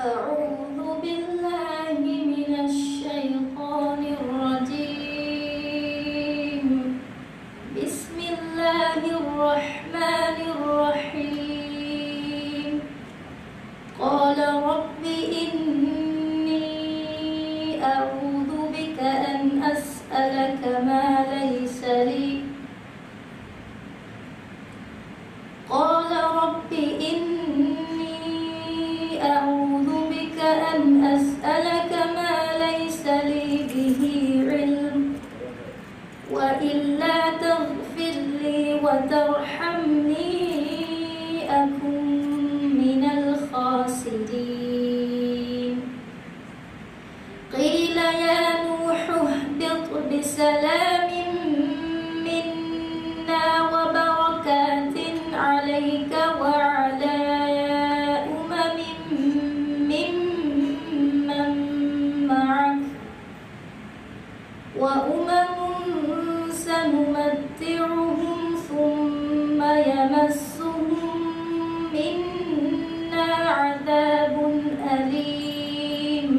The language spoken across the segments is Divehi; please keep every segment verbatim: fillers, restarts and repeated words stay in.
أعوذ بالله من الشيطان الرجيم. بسم الله الرحمن الرحيم. قال رب إني أعوذ بك أن أسألك ما ليس لي قال رب إني أعوذ بك أن أسألك ما ليس لي به علم وإلا تغفر لي وترحمني أكن من الخاسرين. قيل يا نوح اهبط بسلام منا وبركات عليك وعلى أمم ممن معك وأمم سنمتعهم ثم يمسهم منا عذاب أليم.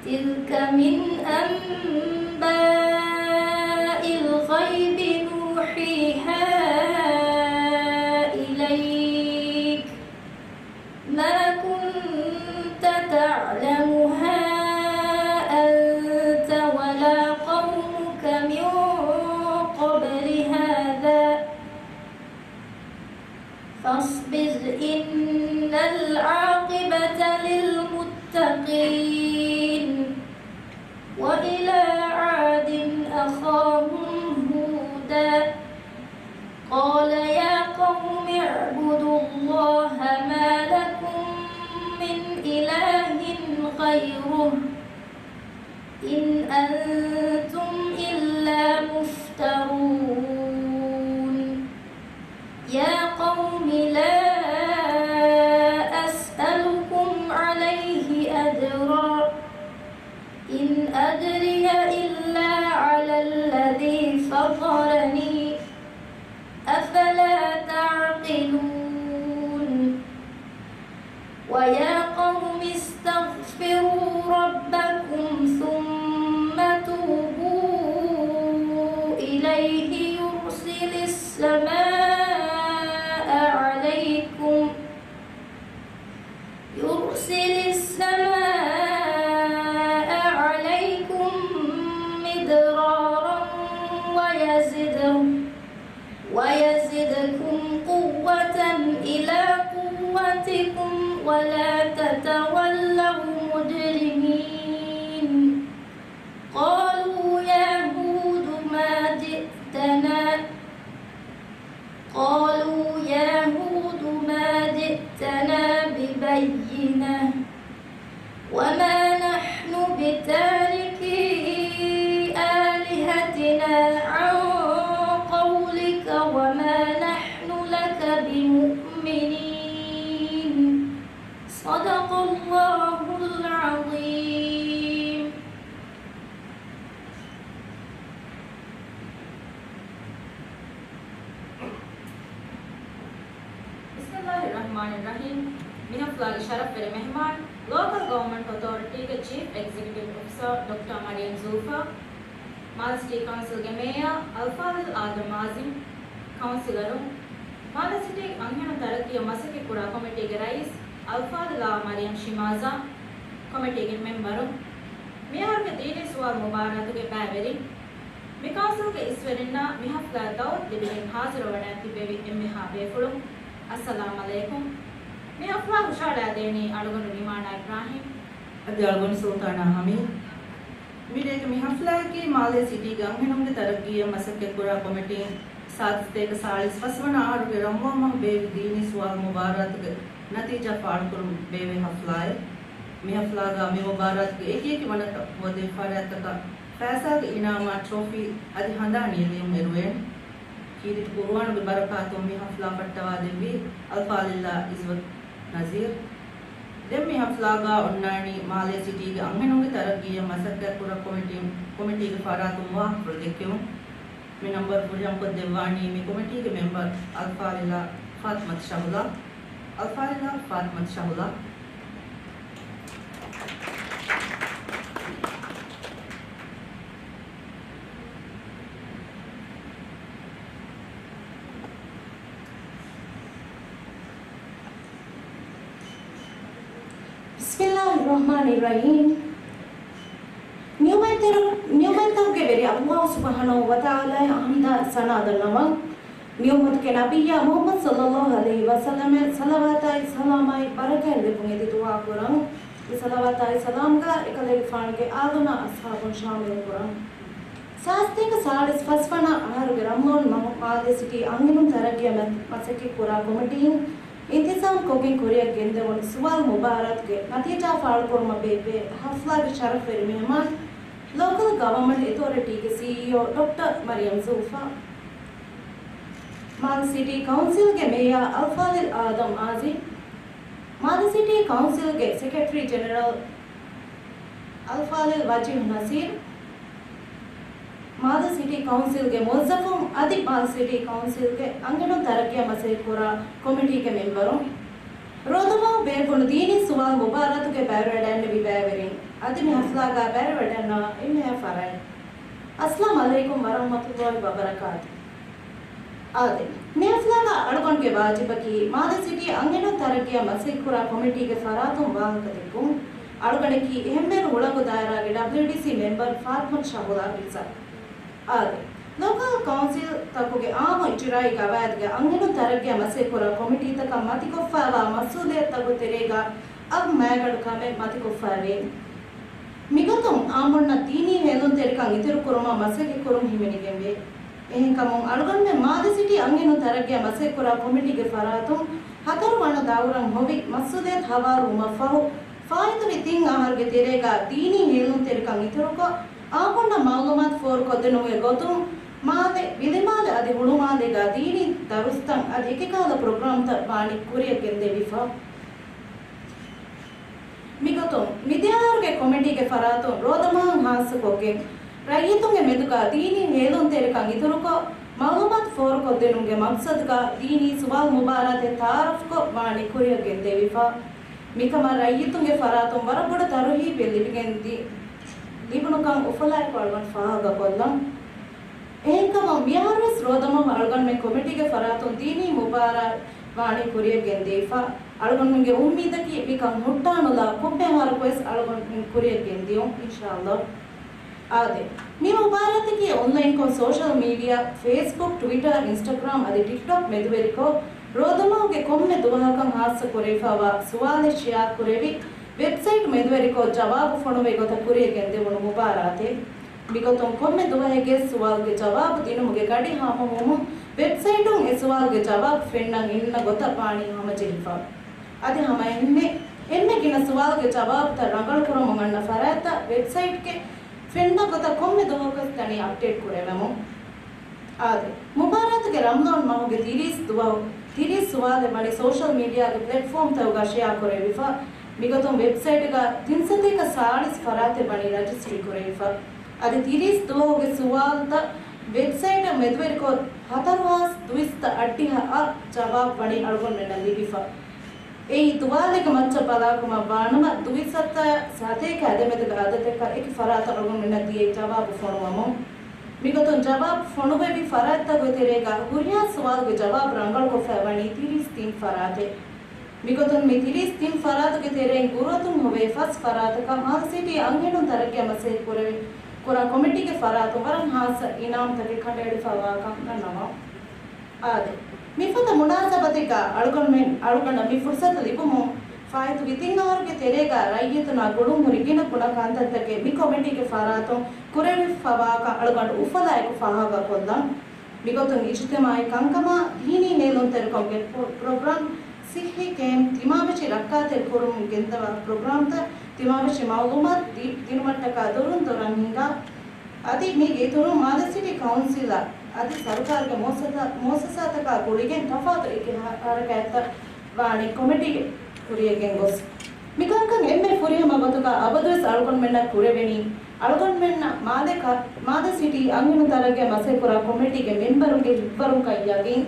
تلك من أنباء الغيب نوحيها إليك ما كنت تعلمها أنت ولا قومك من قبل هذا فاصبر إن العاقبة للمتقين. وإلى عاد أخاهم هودا قال يا قوم اعبدوا الله ما لكم من إله غيره إن أنتم إلا مفترون. يا قوم لا أسألكم عليه أجرا إن أجري إلا على الذي فطرني أفلا تعقلون. ويا قوم استغفروا ربكم ثم توبوا إليه يرسل السماء عليكم يرسل السماء عليكم مدرارا ويزدكم ويزدكم قوة إلى قوتكم ولا تتولوا مجرمين. قالوا يا هود ما جئتنا قالوا يا هود ما جئتنا ببينة وما نحن بتاركي آلهتنا عن قولك وما نحن لك بمؤمنين. صدق الله العظيم. ބިސްމިއްލާހި ރަޙްމާނި ރަޙީމް. މި ހަފްލާގެ ޝަރަފްވެރި މެހްމާން، ލޯކަލް ގަވަރމަންޓް އޮތޯރިޓީގެ ޗީފް އެގްޒެކެޓިވް އޮފިސަރ ޑޮކްޓަރ މަރިޔަމް ޒުލްފާ، މާލެ ސިޓީ ކައުންސިލްގެ މޭޔަރ އަލްފާޟިލް އާދަމް އާޒިމް، ކައުންސިލަރުން، މާލެ ސިޓީގެ އަންހެނުން ތަރައްޤީއަށް މަސައްކަތްކުރާ ކޮމިޓީގެ ރައީސް އަލްފާޟިލާ މަރިޔަމް ޝިމާޒާ، ކޮމިޓީގެ މެމްބަރުން، މިއަހަރުގެ ދީނީ ސުވާލު މުބާރާތުގެ ބައިވެރިން، މި ކައުންސިލްގެ އިސްވެރިންނާ މި ހަފްލާއަށް ދައުވަތު ލިބިގެން ހާޒިރުވަޑައި ތިއްބެވި އެންމެހާ ބޭފުޅުން، އައްސަލާމް ޢަލައިކުމް. މި ހަފްލާ ހުށަހަޅައިދޭނީ އަޅުގަނޑު ނިމާނާ އިބްރާހީމް. އަދި އަޅުގަނޑު ސުލްޠާނާ ހަމީދު. މިރޭގެ މި ހަފްލާއަކީ މާލޭ ސިޓީގެ އަންހެނުންގެ ތަރައްޤީއަށް މަސައްކަތްކުރާ ކޮމިޓީން ސާދަ ސަތޭކަ ސާޅީސް ފަސް ވަނަ އަހަރުގެ ރަމަޟާން މަހު ބޭއްވި ދީނީ ސުވާލު މުބާރާތުގެ ނަތީޖާ ފާޅުކުރުން ބޭއްވޭ ހަފްލާއެއް. މި ހަފްލާގަ މި މުބާރާތުގެ އެކިއެކި ވަނަތައް ހޯދޭ ފަރާތްތަކަށް ފައިސާގެ އިނާމާ، ޓްރޮފީ އަދި ހަނދާން ނިޔަލިޔުން އެރުވޭނެ. ކީރިތި ޤުރުއާނުގެ ބަރަކާތުން މި ހަފްލާ ފައްޓަވާދެއްވީ އަލްފާޟިލާ އިޒްވަތް ނަޒީރް. ދެން މި ހަފްލާގަ އޮންނާނީ މާލޭ ސިޓީގެ އަންހެނުންގެ ތަރައްޤީއަށް މަސައްކަތްކުރާ ކޮމިޓީން، ކޮމިޓީގެ ފަރާތުން ވާހަކަފުޅު ދެއްކެވުން. މި ނަންބަރު ފުރިހަމަކޮށްދެއްވާނީ މި ކޮމިޓީގެ މެމްބަރު އަލްފާޟިލާ ފާތިމަތު ޝަހުލާ. އަލްފާޟިލާ ފާތިމަތު ޝަހުލާ. ރަޙްމާނި ރަޙީމް. ނިޢުމަތްތެރި-، ނިޢުމަތްތަކުގެ ވެރި ﷲ ސުބްޙާނަހޫ ވަތަޢާލާއަށް ޙަމްދާ ސަނާ ދަންނަވަން. ނިޢުމަތުގެ ނަބިއްޔާ މުޙައްމަދު ޞައްލައްލާހު ޢަލައިހި ވަސައްލަމަށް ޞަލަވާތާއި ސަލާމާއި ބަރަކާތް ލިބުން އެދި ދުޢާ ކުރަން. މި ޞަލަވާތާއި ސަލާމްގަ އެކަލޭގެފާނުގެ އާލުންނާ އަޞްޙާބުން ޝާމިލު ކުރަން. ސާސްތޭކަ ސާޅީސް ފަސް ވަނަ އަހަރުގެ ރަމަޟާން މަހު މާލެ ސިޓީ އަންހެނުން ތަރައްގީއަށް މަ-، މަސައްކަތްކުރާ ކޮމިޓީން އިންތިޒާމް ކޮށްގެން ކުރިއަށް ގެންދެވުނު ސުވާލު މުބާރާތުގެ ނަތީޖާ ފާޅުކުރުމަށް ބޭއްވޭ ޙަފްލާގެ ޝަރަފްވެރި މެހެމާން ލޯކަލް ގަވަރމަންޓް އެތޯރިޓީގެ ސީއީއޯ ޑޮކްޓަރ މަރިޔަމް ޒުލްފާ. މާލެ ސިޓީ ކައުންސިލްގެ މޭޔާ އަލްފާޟިލް އާދަމް އާޒިމް، މާލެ ސިޓީ ކައުންސިލްގެ ސެކްރެޓަރީ ޖެނެރަލް އަލްފާޟިލް ވަޖީހް ނަސީރް، މާލެ ސިޓީ ކައުންސިލްގެ މުވައްޒަފުން އަދި މާލެ ސިޓީ ކައުންސިލްގެ އަންހެނުން ތަރައްގީއަށް މަސައްކަތްކުރާ ކޮމިޓީގެ މެމްބަރުން، ރޯދަމަހު ބޭއްވުނު ދީނީ ސުވާލު މުބާރާތުގެ ބައިވެރިވެވަޑައިންނެވި ބައިވެރިން އަދި މި ޙަފްލާގަ ބައިވެރިވެވަޑައިންނަވާ އެންމެހާ ފަރާތް. އައްސަލާމް ޢަލައިކުމް ވަރަޙްމަތުﷲ ވަބަރަކާތު. އާދެ، މި ޙަފްލާގަ އަޅުގަނޑުގެ ވާޖިބަކީ މާލެ ސިޓީ އަންހެނުން ތަރައްގީއަށް މަސައްކަތްކުރާ ކޮމިޓީގެ ފަރާތުން ވާހަކަ ދެއްކުން. އަޅުގަނޑަކީ އެހެންވެރި ހުޅަނގު ދާއިރާގެ ޑަބްލިއުޑީސީ މެމްބަރު ފާތިމަތު ޝަހުލާ ރިޒާ. އާދެ، ލޯކަލް ކައުންސިލްތަކުގެ އާއްމު އިޖުރާއީ ގަވާއިދުގެ އަންހެނުން ތަރައްގީއަށް މަސައްކަތްކުރާ ކޮމިޓީތަކަށް މަތިކޮށްފައިވާ މަސްއޫލިއްޔަތުތަކުގެ ތެރޭގަ އަށް މައިގަނޑު ކަމެއް މަތިކޮށްފައިވޭ. މިގޮތުން އާއްމުންނަށް ދީނީ ހޭލުންތެރިކަން އިތުރުކުރުމަށް މަސައްކަތްކުރުން ހިމެނިގެންވޭ. އެހެންކަމުން އަޅުގަނޑުމެން މާލެ ސިޓީ އަންހެނުން ތަރައްގީއަށް މަސައްކަތްކުރާ ކޮމިޓީގެ ފަރާތުން ހަތަރު ވަނަ ދައުރަށް ހޮވި މަސްއޫލިއްޔަތު ހަވާލުވުމަށްފަހު، ފާއިތުވި ތިން އަހަރުގެ ތެރޭގަ ދީނީ ހޭލުންތެރިކަން އިތުރުކޮށް، އާއްމުންނަށް މައުލޫމާތު ފޯރުކޮށްދިނުމުގެ ގޮތުން، މާލެ، ވިލިމާލެ އަދި ހުޅުމާލޭގަ ދީނީ ދަރުސްތައް އަދި އެކިކަހަލަ ޕްރޮގްރާމްތައް ވާނީ ކުރިއަށް ގެންދެވިފަ. މިގޮތުން، މިދިޔަ އަހަރުގެ ކޮމިޓީގެ ފަރާތުން ރޯދަމަހަށް ހާއްސަކޮށްގެން، ރައްޔިތުންގެ މެދުގަ ދީނީ ހޭލުންތެރިކަން އިތުރުކޮށް، މައުލޫމާތު ފޯރުކޮށްދިނުމުގެ މަގްސަދުގަ ދީނީ ސުވާލު މުބާރާތެއް ތަޢާރަފްކޮށް ވާނީ ކުރިއަށް ގެންދެވިފަ. މިކަމަށް ރައްޔިތުންގެ ފަރާތުން ވަރަށް ބޮޑު ތަރުހީބެއް ލިބިގެން ދި-، ލިބުނުކަން އުފަލާއެކު އަޅުގަނޑު ފާހަގަކޮށްލަން. އެހެންކަމުން، މިއަހަރުވެސް ރޯދަމަހު އަޅުގަނޑުމެން ކޮމިޓީގެ ފަރާތުން ދީނީ މުބާރާތް ވާނީ ކުރިއަށް ގެންދެވިފަ. އަޅުގަނޑުމެންގެ އުއްމީދަކީ މިކަން ހުއްޓާނުލާ ކޮންމެ އަހަރަކުވެސް އަޅުގަނޑުމެން ކުރިއަށް ގެންދިޔުން، އިންޝާﷲ. އާދެ، މި މުބާރާތަކީ އޮންލައިންކޮށް ސޯޝަލް މީޑިއާ، ފޭސްބުކް، ޓްވިޓަރ، އިންސްޓަގްރާމް އަދި ޓިކްޓޮކް މެދުވެރިކޮށް، ރޯދަމަހުގެ ކޮންމެ ދުވަހަކަށް ހާއްސަ ކުރެވިފައިވާ ސުވާލެއް ޝެއާ ކުރެވި، ވެބްސައިޓް މެދުވެރިކޮށް ޖަވާބު ފޮނުވޭ ގޮތަށް ކުރިއަށް ގެންދެވުނު މުބާރާތެއް. މިގޮތުން ކޮންމެ ދުވަހެއްގެ ސުވާލުގެ ޖަވާބު ދިނުމުގެ ގަޑި ހަމަވުމުން ވެބްސައިޓުން އެ ސުވާލުގެ ޖަވާބު ފެންނަން އިންނަ ގޮތަށް ވާނީ ހަމަޖެހިފަ. އަދި ހަމައެހެންމެ، އެންމެ ގިނަ ސުވާލުގެ ޖަވާބުތައް ރަނގަޅުކުރަމުން އަންނަ ފަރާތްތައް ވެބްސައިޓްގެ ފެންނަ ގޮތަށް ކޮންމެ ދުވަހަކުވެސް ދަނީ އަޕްޑޭޓް ކުރެވެމުން. އާދެ، މުބާރާތުގެ ރަމަޟާން މަހުގެ ތިރީސް ދުވަހު، ތިރީސް ސުވާލެއް ވަނީ ސޯޝަލް މީޑިއާގެ ޕްލެޓްފޯމްތަކުގަ ޝެއާ ކުރެވިފަ. މިގޮތުން ވެބްސައިޓްގަ ތިން ސަތޭކަ ސާޅީސް ފަރާތެއް ވަނީ ރަޖިސްޓްރީ ކުރެވިފަ. އަދި ތިރީސް ދުވަހުގެ ސުވާލުތައް ވެބްސައިޓަށް މެދުވެރިކޮށް، ހަތަރު ހާސް ދުވިސައްތަ އަށްޑިހަ އަށް ޖަވާބު ވަނީ އަޅުގަނޑުމެންނަށް ލިބިފަ. އެއީ ދުވާލެއްގެ މައްޗަށް ބަލާކަމަށް ވާނަމަ، ދުވިސައްތަ ސަތޭކަ އަދެމެދުގެ އަދަދަކަށް އެކި ފަރާތަށް އަޅުގަނޑުމެންނަށް ދިޔައީ ޖަވާބު ފޮނުވަމުން. މިގޮތުން ޖަވާބު ފޮނުވެވި ފަރާތްތަކުގެ ތެރޭގަ ހުރިހާ ސުވާލުގެ ޖަވާބު ރަނގަޅުކޮށްފައި ވަނީ ތިރީސް ތިން ފަރާތެއް. މިގޮތުން މި ތިރީސް ތިން ފަރާތުގެ ތެރެއިން ގުރުއަތުން ހޮވޭ ފަސް ފަރާތަކަށް މާލެ ސިޓީ އަންހެނުން ތަރައްގީއަށް މަސައްކަތް ކުރެވި، ކުރާ ކޮމިޓީގެ ފަރާތުން ވަރަށް ހާއްސަ އިނާމްތަކެއް ކަނޑައެޅިފައިވާކަން ދަންނަވަން. އާދެ، މިފަދަ މުނާސަބަތެއްގަ އަޅުގަނޑުމެން، އަޅުގަނޑަށް މި ފުރުސަތު ލިބުމުން ފާއިތުވި ތިން އަހަރުގެ ތެރޭގަ ރައްޔިތުންނާ ގުޅުން ހުރި ގިނަ ގުނަ ކަންތައްތަކެއް މި ކޮމިޓީގެ ފަރާތުން ކުރެވިފައިވާކަން އަޅުގަނޑު އުފަލާއެކު ފާހަގަކޮށްލަން. މިގޮތުން އިޖުތިމާޢީ ކަންކަމާ، ދީނީ ހޭލުންތެރިކަމުގެ ޕްރޮ-، ޕްރޮގްރާމް، ޞިއްޙީ ކެމްޕް، ތިމާވެށި ރައްކާތެރިކުރުމުން ގެންދަވާ ޕްރޮގްރާމްތައް، ތިމާވެށި މައުލޫމާތު ދި-، ދިނުމަށްޓަކާ ދޮރުން ދޮރަށް ހިނގާ، އަދި މީގެ އިތުރުން މާލެ ސިޓީ ކައުންސިލާ އަދި ސަރުކާރުގެ މުއައްސަސާ-، މުއައްސަސާތަކާ ގުޅިގެން ތަފާތު އެކި ހަ-، ހަރަކާތްތައް ވާނީ ކޮމިޓީ ކުރިއަށްގެން ގޮސް. މިކަންކަން އެންމެ ފުރިހަމަ ގޮތުގަ އަބަދުވެސް އަޅުގަނޑުމެންނަށް ކުރެވެނީ، އަޅުގަނޑުމެންނަށް މާލެ ކަ-، މާލެ ސިޓީ އަންހެނުން ތަރައްގީއަށް މަސައްކަތްކުރާ ކޮމިޓީގެ މެމްބަރުންގެ ހިތްވަރުންކަން ޔަގީން.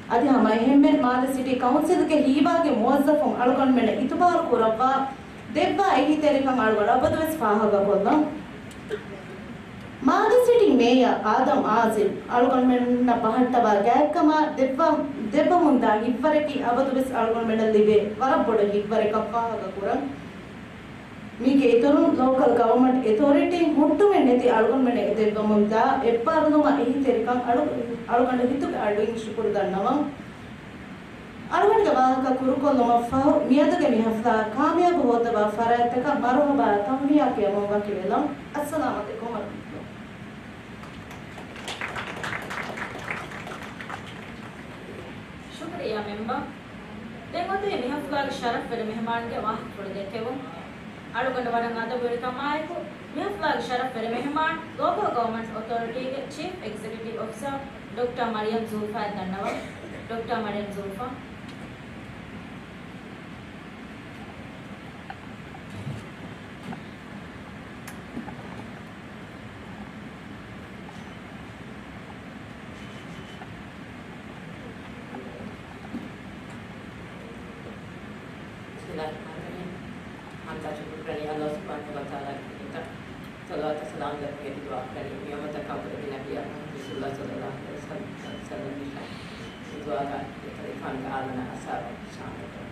އަދި ހަމައެހެންމެ މާލެ ސިޓީ ކައުންސިލްގެ ހީވާގެ މުވައްޒަފުން އަޅުގަނޑުމެންނަށް އިތުބާރު ކުރައްވާ ދެއްވާ އެހީތެރިކަން އަޅުގަނޑު އަބަދުވެސް ފާހަގަކޮށްލަން. މާލެ ސިޓީ މޭޔަރ އާދަމް އާޒިމް އަޅުގަނޑުމެންނަށް ބަހައްޓަވާ ގާތްކަމާ ދެއްވަ-، ދެއްވަމުންދާ ހިތްވަރަކީ އަބަދުވެސް އަޅުގަނޑުމެންނަށް ލިބޭ ވަރަށް ބޮޑު ހިތްވަރެއްކަން ފާހަގަކުރަން. މީގެ އިތުރުން، ލޯކަލް ގަވަރމަންޓް އެތޯރިޓީން ހުއްޓުމެއް ނެތި އަޅުގަނޑުމެންނަށް އެދެއްވަމުންދާ އެއްބާރުލުމާ އެހީތެރިކަން އަޅު-، އަޅުގަނޑު ހިތުގެ އަޑުއިން ޝުކުރު ދަންނަވަން. އަޅުގަނޑުގެ ވާހަކަ ކުރުކޮށްލުމަށްފަހު، މިއަދުގެ މި ޙަފްލާ ކާމިޔާބު ހޯއްދަވާ ފަރާތްތަކަށް މަރުޙަބާ ތަހުނިޔާ ކިޔަމުން ވަކިވެލަން. އައްސަލާމު ޢަލައިކުމް ވަރަޙްމަތުﷲ. ޝުކުރިއްޔާ މެމްބަރ. ދެން އޮތީ މި ޙަފްލާގެ ޝަރަފްވެރި މެހެމާންގެ ވާހަކަފުޅު ދެއްކެވުން. އަޅުގަނޑު ވަރަށް އަދަބުވެރިކަމާއެކު، މި ޙަފްލާގެ ޝަރަފްވެރި މެހެމާން، ލޯކަލް ގަވަރމަންޓް އޮތޯރިޓީގެ ޗީފް އެގްޒެކެޓިވް އޮފިސަރ ޑޮކްޓަރ މަރިޔަމް ޒުލްފާއަށް ދަންނަވަން. ޑޮކްޓަރ މަރިޔަމް ޒުލްފާ. ބިސްމިއްލާހިއްރަޙްމާނިއްރަޙީމް. ހަމްދާ ޝުކުރު ކުރަނީ ﷲ ސުބްޙާނަހޫ ވަތަޢާލާގެ ކުރިންތައް. ޞަލަވާތާ ސަލާމް ދަރުމަތި ދުޢާ ކުރަނީ މި އުއްމަތަށް ކަންފަތު ނަބިއްޔާ މުޙައްމަދު ރަސޫލުﷲ ޞައްލަﷲ ޢަލައިހި ވަސައްލަމަ ދުޢާގަ އެކަލޭ އަޅުގަނޑުގެ އާލާނާ އަސްހާބު ޝާމިލްކޮށް.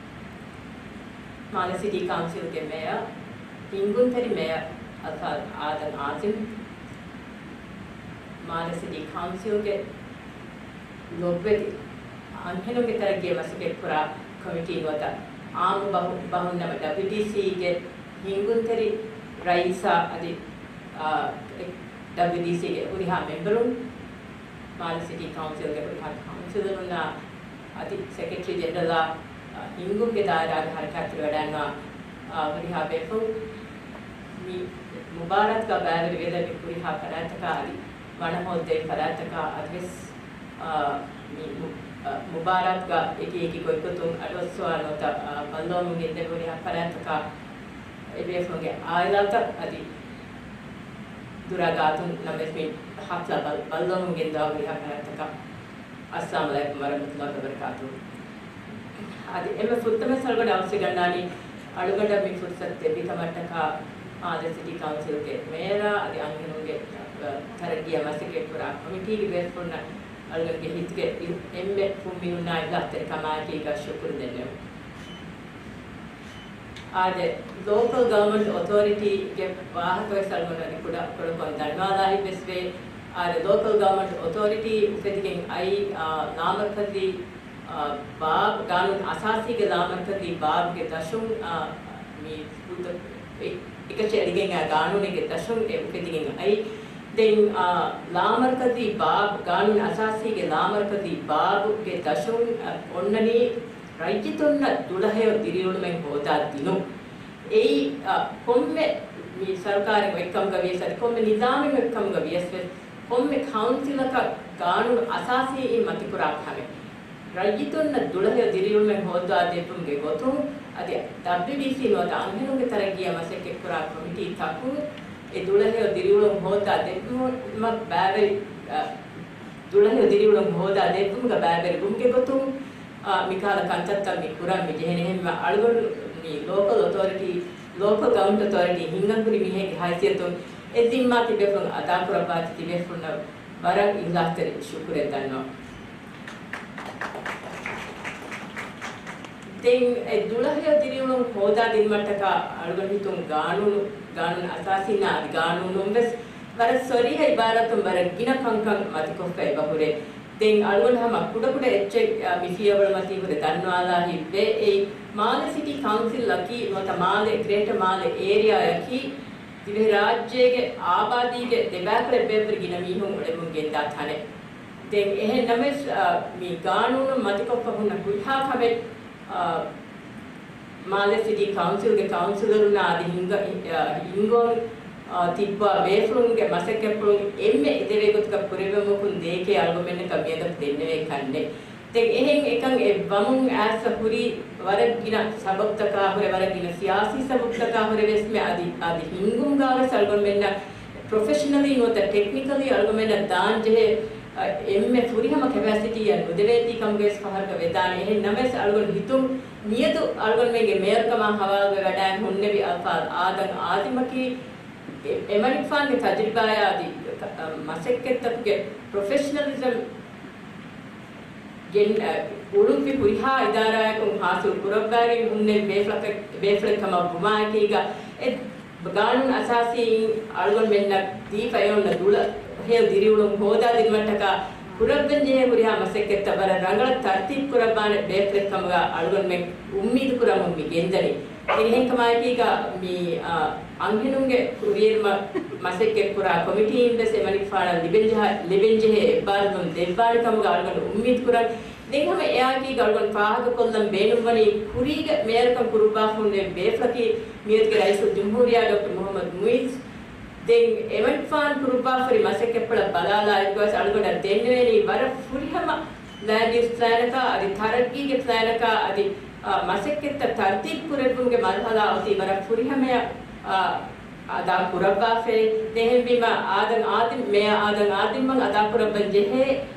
މާލެ ސިޓީ ކައުންސިލްގެ މޭޔަރ، ހިންގުންތެރި މޭޔަރ އަލްފާޟް އާދަމް އާޒިމް، މާލެ ސިޓީ ކައުންސިލްގެ ލޮބުވެތި އަންހެނުންގެ ތަރައްގީއަށް މަސައްކަތްކުރާ ކޮމިޓީ ނުވަތަ އާއްމު ބަހު-، ބަހުން ނަމަ، ޑަބްލިއުޑީސީގެ ހިންގުންތެރި ރައީސާ އަދި، އާ، އެ، ޑަބްލިއުޑީސީގެ ހުރިހާ މެމްބަރުން، މާލެ ސިޓީ ކައުންސިލްގެ ހުރިހާ ކައުންސިލަރުންނާ އަދި ސެކްރެޓަރީ ޖެނެރަލާ، އާ، ހިންގުމުގެ ދާއިރާގެ ހަރަކާތްތެރިވެވަޑައިގަންނަވާ، އާ، ހުރިހާ ބޭފުޅުން، މި މުބާރާތުގަ ބައިވެރިވެލެއްވި ހުރިހާ ފަރާތްތަކާ އަދި ވަނަ ހޯއްދެވި ފަރާތްތަކާ އަދިވެސް، އާ، މި މު-، އާ، މުބާރާތުގަ އެކި އެކި ގޮތްގޮތުން އަޑުއައްސަވާ ނުވަތަ، އާ، ބައްލަވަމުން ގެންދެވި ހުރިހާ ފަރާތްތަކާ އެބޭފުޅުންގެ އާއިލާތައް އަދި ދުރާ ގާތުން ނަމަވެސް މި ހަފްލާ ބައް-، ބައްލަވަމުން ގެންދަވާ ހުރިހާ ފަރާތްތަކަށް އައްސަލާމު ޢަލައިކުމް ވަރަޙްމަތުﷲ ވަބަރަކާތުހު. އަދި އެންމެ ފުރަތަމަ ވެސް އަޅުގަނޑަށް އައުސިގަންނާނީ އަޅުގަނޑަށް މި ފުރުސަތު ދެއްވި ކަމަށްޓަކާ މާލެ ސިޓީ ކައުންސިލްގެ މޭޔަރާ އަދި އަންހެނުންގެ، އަ، ތަރައްގީއަށް މަސައްކަތްކުރާ ކޮމިޓީގެ ބޭފުޅުންނަށް އަޅުގަނޑުގެ ހިތުގެ އިރު-، އެންމެ ފުންމިނުންނާ އިޚްލާޞްތެރިކަމާއެކީގަ ޝުކުރު ދެންނެވުން. އާދެ، ލޯކަލް ގަވަރމަންޓް އޮތޯރިޓީގެ ވާހަކަ ވެސް އަޅުގަނޑު އަދި ކުޑަ، ކުޑަކޮށް ދަންނަވާލާ ހިތްވެސް ވޭ. އާދެ، ލޯކަލް ގަވަރމަންޓް އޮތޯރިޓީ އުފެދިގެން އައީ، އާ، ލާމަރުކަޒީ، އާ، ބާބް، ގާނޫނު އަސާސީގެ ލާމަރުކަޒީ ބާބްގެ ދަށުން، އާ، މި އެ-، އެކަށީ އެޅިގެން އާ ގާނޫނެއްގެ ދަށުން އެ އުފެދިގެން އައީ. ދެން، އާ، ލާމަރުކަޒީ ބާބް، ގާނޫނު އަސާސީގެ ލާމަރުކަޒީ ބާބްގެ ދަށުން، އާ، އޮންނަނީ ރައްޔިތުންނަށް ދުޅަހެޔޮ ދިރިއުޅުމެއް ހޯދާ ދިނުން. އެއީ، އަ، ކޮންމެ މި ސަރުކާރެއް އޮތްކަމުގަ ވިޔަސް، އަދި ކޮންމެ ނިޒާމެއް އޮތްކަމުގަ ވިޔަސް ވެސް، ކޮންމެ ކައުންސިލަކަށް ގާނޫނު އަސާސީއިން މަތިކުރާ ކަމެއް. ރައްޔިތުންނަށް ދުޅަހެޔޮ ދިރިއުޅުމެއް ހޯއްދާ ދެއްވުމުގެ ގޮތުން، އަދި ޑަބްލިއުޑީސީ ނުވަތަ އަންހެނުންގެ ތަރައްގީއަށް މަސައްކަތްކުރާ ކޮމިޓީ ތަކުން އެ ދުޅަހެޔޮ ދިރިއުޅުން ހޯއްދާ ދެއްވުމަށް ބައިވެރި، އަ، ދުޅަހެޔޮ ދިރިއުޅުން ހޯދާ ދެއްވުމުގަ ބައިވެރިވުމުގެ ގޮތުން، އާ، މިކަހަލަ ކަންތައްތައް މި ކުރަން މި ޖެހެނީ. އެހެންވެ، އަޅުގަނޑު މި ލޯކަލް އޮތޯރިޓީ، ލޯކަލް ގަވަރމަންޓް އޮތޯރިޓީ ހިންގަން ހުރި މީހެއްގެ ހައިސިއްޔަތުން އެ ޒިންމާ ތިބޭފުޅުން އަދާކުރައްވާތީ ތިބޭފުޅުންނަށް ވަރަށް އިޚްލާޞްތެރި ޝުކުރެއް ދަންނަވަން. ދެން އެ ދުޅަހެޔޮ ދިރިއުޅުން ހޯދާ ދިނުމަށްޓަކާ އަޅުގަނޑު ހިތުން ގާނޫނު، ގާނޫނު އަސާސީންނާ އަދި ގާނޫނުން ވެސް ވަރަށް ސޮރީހަ އިބާރާތުން ވަރަށް ގިނަ ކަންކަން މަތިކޮށްފަ އެބަ ހުރޭ. ދެން އަޅުގަނޑު ހަމަ ކުޑަކުޑަ އެއްޗެއް، އަ، މި ފިޔަވަޅު މަތީ ހުރެ ދަންނަވާލާ ހިތްވޭ. އެއީ، މާލެ ސިޓީ ކައުންސިލްއަކީ ނުވަތަ މާލެ، ގްރޭޓަ މާލެ އޭރިއާއަކީ ދިވެހިރާއްޖޭގެ އާބާދީގެ ދެބައިކުޅަ އެއްބައިވެރި ގިނަ މީހުން އުޅެމުން ގެންދާ ތަނެއް. ދެން އެހެން ނަމަވެސް، އަ، މި ގާނޫނުން މަތިކޮށްފަ ހުންނަ ހުރިހާ ކަމެއް، އަ، މާލެ ސިޓީ ކައުންސިލްގެ ކައުންސިލަރުންނާ އަދި ހިންގަ-، އި-، އަ، ހިންގަން، އަ، ތިއްބާ ބޭފުޅުންގެ މަސައްކަތްޕުޅުން އެންމެ އެދެވޭ ގޮތުގަ ކުރެވެމުކުން ދޭކޭ އަޅުގަނޑުމެންނަކަށް މިއަދަކު ދެންނެވޭ ކަންނެއް. ދެން އެހެން އެކަން އެއްވަމުން އައިސް ހުރީ ވަރަށް ގިނަ ސަބަބުތަކާ ހުރެ، ވަރަށް ގިނަ ސިޔާސީ ސަބަބުތަކާ ހުރެ ވެސްމެ އަދި، އަދި ހިންގުމުގަ ވެސް އަޅުގަނޑުމެންނަށް ޕްރޮފެޝަނަލީ ނުވަތަ ޓެކްނިކަލީ އަޅުގަނޑުމެންނަށް ދާން ޖެހޭ، އަ، އެންމެ ފުރިހަމަ ކެޕޭސިޓީއެއް ނުދެވޭތީ ކަމުގައި ވެސް ފަހަރުގަ ވެދާނެ. އެހެން ނަމަވެސް އަޅުގަނޑު ހިތުން މިއަދު އަޅުގަނޑުމެންގެ މޭޔަރުކަމާ ހަވާލުވެވަޑައި ހުންނެވި އަލްފާޟް އާދަމް އާޒިމަކީ އެ-، އެމަނިކުފާނުގެ ތަޖުރިބާއާ އަދި، އަ، މަސައްކަތްތަކުގެ ޕްރޮފެޝަނަލިޒަމް ގެން، އަ، އުޅުއްވި ހުރިހާ އިދާރާއަކުން ހާސިލް ކުރައްވައިގެން ހުންނެވި ބޭފުޅަކަށް، ބޭފުޅެއް ކަމަށް ވުމާއެކީގަ، އެ ގާނޫނު އަސާސީން އަޅުގަނޑުމެންނަށް ދީފައި އޮންނަ ދުޅަހެޔޮ ދިރިއުޅުން ހޯދާދިނުމަށްޓަކާ ކުރައްވަންޖެހޭ ހުރިހާ މަސައްކަތްތައް ވަރަށް ރަނގަޅަށް ތަރްތީބު ކުރައްވާނެ ބޭފުޅެއްކަމުގަ އަޅުގަނޑުމެން އުއްމީދު ކުރަމުން މި ގެންދަނީ. އެހެންކަމާއެކީގަ މި، އާ، އަންހެނުންގެ ކުރިއެރުމަށް މަސައްކަތްކުރާ ކޮމިޓީން ވެސް އެމަނިކުފާނަށް ލިބެންޖަހާ، ލިބެންޖެހޭ އެއްބާރުލުން ދެއްވާނެ ކަމުގަ އަޅުގަނޑު އުއްމީދު ކުރަން. ދެން ހަމަ އެއާއެކީގަ އަޅުގަނޑު ފާހަގަކޮށްލަން ބޭނުންވަނީ ކުރީގަ މޭޔަރުކަން ކުރުއްވާފަ ހުންނެވި ބޭފުޅަކީ މިއޮތީގެ ރައީސުލް ޖުމްހޫރިއްޔާ ޑޮކްޓަރ މުޙައްމަދު މުޢިއްޒު. ދެން އެމަނިކުފާނު ކުރުއްވާފަ ހުރި މަސައްކަތްޕުޅަށް ބަލާލާއިރުގަވެސް އަޅުގަނޑަށް ދެންނެވޭނީ ވަރަށް ފުރިހަމަ ލޭންޑް ޔޫސް ޕްލޭނަކާ އަދި ތަރައްގީގެ ޕްލޭނަކާ އަދި، އާ، މަސައްކަތްތައް ތަރްތީބު ކުރެއްވުމުގެ މަރުހަލާ އޮތީ ވަރަށް ފުރިހަމަޔަށް، އާ، އަދާ ކުރައްވާފައޭ. އެހެންވީމަ އާދަމް އާދިމް، މޭޔަރ އާދަމް އާދިމްއަށް އަދާކުރައްވަން ޖެހޭ،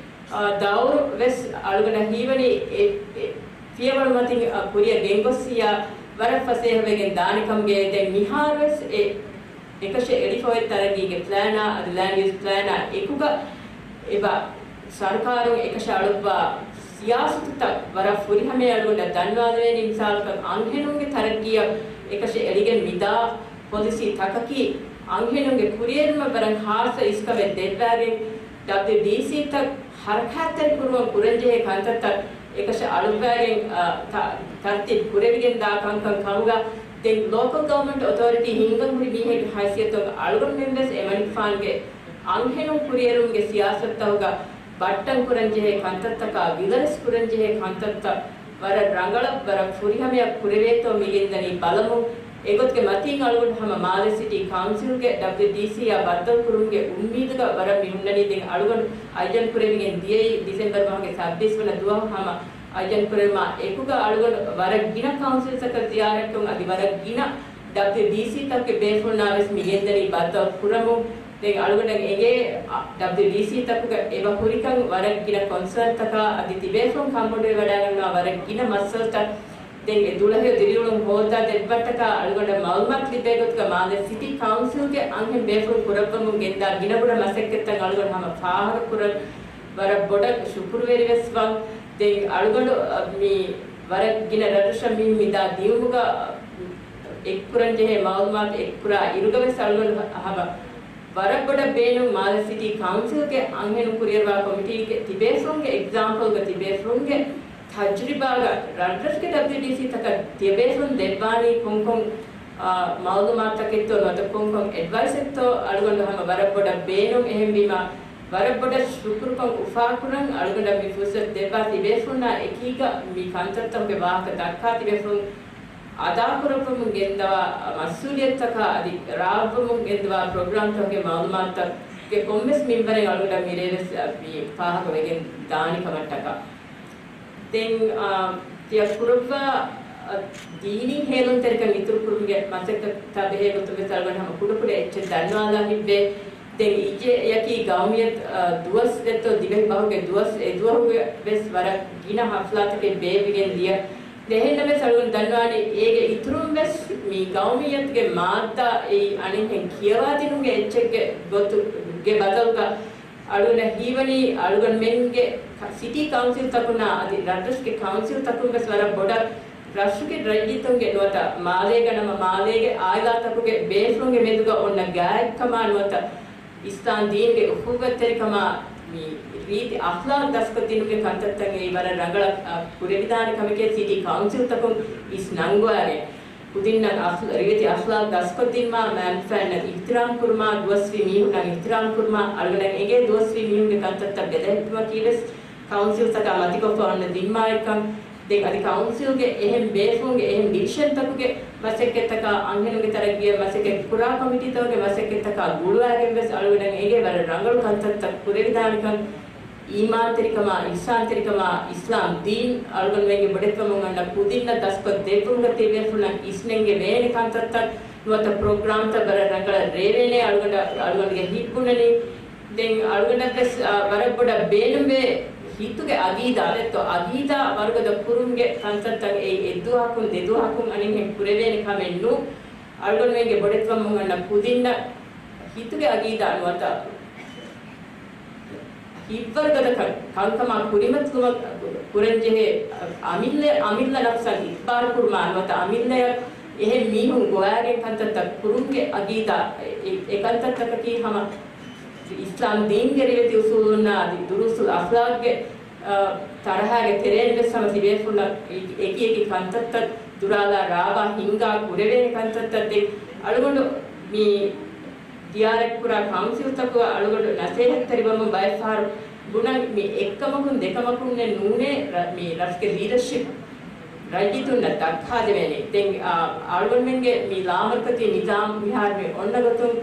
އާ، ދައުރު ވެސް އަޅުގަނޑަށް ހީވަނީ އެ، އެ، ފިޔަވަޅު މަތިން، އަ، ކުރިއަށް ގެންގޮއްސިއްޔާ ވަރަށް ފަސޭހަވެގެން ދާނެ ކަމުގައޭ. ދެން މިހާރުވެސް އެ އެކަށަ އެޅިފަ އޮތް ތަރައްގީގެ ޕްލޭނާ އަދި ލޭންޑް ޔޫސް ޕްލޭނާ އެކުގަ އެބަ ސަރުކާރުން އެކަށަ އަޅުއްވާ ސިޔާސަތުތައް ވަރަށް ފުރިހަމަޔަށް އަޅުގަނޑަށް ދަންވާލެވޭނީ. މިސާލަކަށް އަންހެނުންގެ ތަރައްގީއަށް އެކަށަ އެޅިގެން މިދާ ޕޮލިސީ ތަކަކީ އަންހެނުންގެ ކުރިއެރުމަށް ވަރަށް ހާއްސަ އިސްކަމެއް ދެއްވާގެން ޑަބްލިޔުޑީސީ ތައް ހަރަކާތްތެރި ކުރުމަށް ކުރަންޖެހޭ ކަންތައްތައް އެކަށަ އަޅުއްވާގެން، އަ، ތަ-، ތަރްތީބު ކުރެވިގެން ދާ ކަންކަން ކަމުގަ، ދެން ލޯކަލް ގަވަރމަންޓް އޮތޯރިޓީ ހިންގަން ހުރި މީހެއްގެ ހައިސިއްޔަތުން އަޅުގަނޑުމެން ވެސް އެމަނިކުފާނުގެ އަންހެނުން ކުރިއެރުމުގެ ސިޔާސަތުތަކުގަ ބައްޓަން ކުރަންޖެހޭ ކަންތައްތަކާ، ވިލަރެސް ކުރަންޖެހޭ ކަންތައްތައް ވަރަށް ރަނގަޅަށް، ވަރަށް ފުރިހަމަޔަށް ކުރެވޭތޯ މިގެންދަނީ ބަލަމުން. އެގޮތުގެ މަތީން އަޅުގަނޑު ހަމަ މާލެ ސިޓީ ކައުންސިލްގެ ޑަބްލިޔުޑީސީއާ ބައްދަލުކުރުމުގެ އުއްމީދުގަ ވަރަށް މި ހުންނަނީ. ދެން އަޅުގަނޑު އައްޔަން ކުރެވިގެން ދިޔައީ ޑިސެމްބަރު މަހުގެ ސައްބީސް ވަނަ ދުވަހު. ހަމަ އައްޔަން ކުރެވުމާ އެކުގަ އަޅުގަނޑު ވަރަށް ގިނަ ކައުންސިލްތަކަށް ޒިޔާރަތްކޮށް، އަދި ވަރަށް ގިނަ ޑަބްލިޔުޑީސީ ތަކުގެ ބޭފުޅުންނާ ވެސް މި ގެންދަނީ ބައްދަލު ކުރަމުން. ދެން އަޅުގަނޑަށް އެނގޭ، އަ، ޑަބްލިޔުޑީސީ ތަކުގަ އެބަ ހުރިކަން ވަރަށް ގިނަ ކޮންސާންތަކާ އަދި ތިބޭފުޅުން ކަންބޮޑުވެވަޑައިގަންނަވާ ވަރަށް ގިނަ މައްސަލަތައް ދެން އެ ދުޅަހެޔޮ ދިރިއުޅުން ހޯއްދާ ދެއްވަންޓަކާ އަޅުގަނޑަށް މައުލޫމާތު ލިބޭ ގޮތުގަ މާލެ ސިޓީ ކައުންސިލްގެ އަންހެން ބޭފުޅުން ކުރައްވަމުން ގެންދާ ގިނަ ބޮޑަށް މަސައްކަތްތައް އަޅުގަނޑު ހަމަ ފާހަގަ ކުރަން ވަރަށް ބޮޑަށް ޝުކުރުވެރިވެސް ވަން. ދެން އަޅުގަނޑު، އަ، މި ވަރަށް ގިނަ ރަށްރަށަށް މި މިދާ ދިޔުމުގަ، އ، އެއްކުރަންޖެހޭ މައުލޫމާތު އެއްކުރާ އިރުގަވެސް އަޅުގަނޑު ހަ-، ހަމަ ވަރަށް ބޮޑަށް ބޭނުން މާލެ ސިޓީ ކައުންސިލްގެ އަންހެނުން ކުރިއަރުވާ ކޮމިޓީގެ ތިބޭފުޅުންގެ އެގްޒާމްޕަލްގަ ތިބޭފުޅުންގެ ތަޖުރިބާގަ ރަށްރަށުގެ ޑަބްލިޔުޑީސީ ތަކަށް ތިޔަބޭފުޅުން ދެއްވާނީ ކޮންކޮން، އާ، މައުލޫމާތުތަކެއްތޯ ނުވަތަ ކޮންކޮން އެޑްވައިސްއެއްތޯ އަޅުގަނޑު ހަމަ ވަރަށް ބޮޑަށް ބޭނުން. އެހެންވީމާ، ވަރަށް ބޮޑަށް ޝުކުރުކޮށް އުފާކުރަން. އަޅުގަނޑަށް މި ފުރުސަތު ދެއްވާ ތިބޭފުޅުންނާ އެކީގަ މި ކަންތައްތަކުގެ ވާހަކަ ދައްކާ ތިބޭފުޅުން އަދާކުރައްވަމުން ގެންދަވާ މަސްއޫލިއްޔަތުތަކާ އަދި ރާވަމުން ގެންދަވާ ޕްރޮގްރާމްތަކުގެ މައުލޫމާތުތަކުގެ ކޮންމެސް މިންވަރެއް އަޅުގަނޑަށް މިރޭވެސް މި ފާހަގަވެގެން ދާނެ ކަމަށްޓަކާ. ދެން، އާ، ތިޔަ ކުރައްވާ، އާ، ދީނީ ހޭލުންތެރިކަން އިތުރުކުރުމުގެ މަސައްކަތާ ބެހޭ ގޮތުން ވެސް އަޅުގަނޑު ހަމަ ކުޑަކުޑަ އެއްޗެއް ދަންވާލާ ހިތްވޭ. ދެން އިއްޔެއަކީ ގައުމިއްޔަތު، އާ، ދުވަސް ދެއްތޯ ދިވެހި ބަހުގެ ދުވަސް، އެ ދުވަހުގެ ވެސް ވަރަށް ގިނަ ހަފްލާތަކެއް ބޭއްވިގެން ދިޔަ. އެހެންނަމަވެސް އަޅުގަނޑު ދަންވާނީ އޭގެ އިތުރުން ވެސް މި ގައުމިއްޔަތުގެ މާއްދާ އެއީ އަނެއްހެން ކިޔަވާދިނުމުގެ އެއްޗެއްގެ ގޮތުގެ ބަދަލުގަ އަޅުގަނޑަށް ހީވަނީ އަޅުގަނޑުމެންގެ ކަ-، ސިޓީ ކައުންސިލްތަކުންނާ އަދި ރަށްރަށުގެ ކައުންސިލްތަކުން ވެސް ވަރަށް ބޮޑަށް ރަށުގެ ރައްޔިތުންގެ ނުވަތަ މާލޭގަ ނަމަ މާލޭގެ އާއިލާތަކުގެ ބޭފުޅުންގެ މެދުގަ އޮންނަ ގާތްކަމާ ނުވަތަ އިސްލާމް ދީންގެ އުޚުއްވަތްތެރިކަމާ މި ރީތި އަޚްލާޤް ދަސްކޮށްދިނުމުގެ ކަންތައްތައް އެއީ ވަރަށް ރަނގަޅަށް، އަ، ކުރެވިދާނެ ކަމެކޭ ސިޓީ ކައުންސިލްތަކުން އިސް ނަންގުވާގެން. ކުދިންނަށް އަޚް-، ރީތި އަޚްލާޤް ދަސްކޮށްދިނުމާ، މައިންބަފައިންނަށް އިޙްތިރާމް ކުރުމާ، ދުވަސްވީ މީހުންނަށް އިޙްތިރާމް ކުރުމާ، އަޅުގަނޑަށް އެނގޭ ދުވަސްވީ މީހުންގެ ކަންތައްތައް ބެލެހެއްޓުމަކީ ވެސް ކައުންސިލްތަކާ މަތިކޮށްފަ އޮންނަ ޒިންމާއެއްކަން. ދެން އަދި ކައުންސިލްގެ އެހެން ބޭފުޅުންގެ އެހެން ޑިވިޝަންތަކުގެ މަސައްކަތްތަކާ، އަންހެނުންގެ ތަރައްގީއަށް މަސައްކަތް ކުރާ ކޮމިޓީތަކުގެ މަސައްކަތްތަކާ ގުޅުވާގެން ވެސް އަޅުގަނޑަށް އެނގޭ ވަރަށް ރަނގަޅު ކަންތައްތައް ކުރެވިދާނެކަން. އީމާންތެރިކަމާ، އިޙްސާންތެރިކަމާ، އިސްލާމް ދީން އަޅުގަނޑުމެންގެ ބޮޑެތިވަމުން އަންނަ ކުދިންނަށް ދަސްކޮށް ދެއްވުމުގަ ތިބޭފުޅުންނަށް އިސްނެންގެވޭނެ ކަންތައްތައް ނުވަތަ ޕްރޮގްރާމްތައް ވަރަށް ރަނގަޅަށް ރޭވޭނެ އަޅުގަނޑަށް، އަޅުގަނޑުގެ ހިތް ބުނަނީ. ދެން އަޅުގަނޑަށް ވެސް، އާ، ވަރަށް ބޮޑަށް ބޭނުންވޭ ހިތުގެ އަގީދާ، ދެއްތޯ އަގީދާ ވަރުގަދަ ކުރުމުގެ ކަންތައްތައް އެއީ އެއްދުވަހަކުން ދެދުވަހަކުން އަނެއްހެން ކުރެވޭނެ ކަމެއް ނޫން. އަޅުގަނޑުމެންގެ ބޮޑެތިވަމުން އަންނަ ކުދިންނަށް ހިތުގެ އަގީދާ ނުވަތަ ހިތްވަރުގަދަކަން ކަންކަމާ ކުރިމަތިލުމަށް ކުރަންޖެހޭ އަމިއްލަ، އަމިއްލަ ނަފްސަށް އިޚްބާރު ކުރުމާ ނުވަތަ އަމިއްލަޔަށް އެހެން މީހުން ގޮވާގެން ކަންތައްތައް ކުރުމުގެ އަގީދާ، އެ، އެ ކަންތައްތަކަކީ ހަމަ އިސްލާމް ދީންގެ ރިވެތި އުސޫލުންނާ އަދި ދުރޫސުލް އަޚްލާގްގެ، އަ، ތަރަހާގެ ތެރެއިން ވެސް ހަމަ ތިބޭފުޅުންނަށް އެ، އެކި އެކި ކަންތައްތައް ދުރާލާ ރާވާ ހިންގާ ކުރެވޭނެ ކަންތައްތައް ދެން އަޅުގަނޑު މި ދިޔާރަތް ކުރާ ކައުންސިލްތަކުގަ އަޅުގަނޑު ނަސޭހަތްތެރިވަމުން ބައެއްފަހަރު ބުނަން މި އެއްކަމަކުން ދެކަމަކުންނެއް ނޫނޭ، ރަ-، މި ރަށުގެ ލީޑަޝިޕް ރައްޔިތުންނަށް ދައްކާދެވޭނެ. ދެން، އާ، އަޅުގަނޑުމެންގެ މި ލާމަރުކަޒީ ނިޒާމް މިހާރު މި އޮންނަ ގޮތުން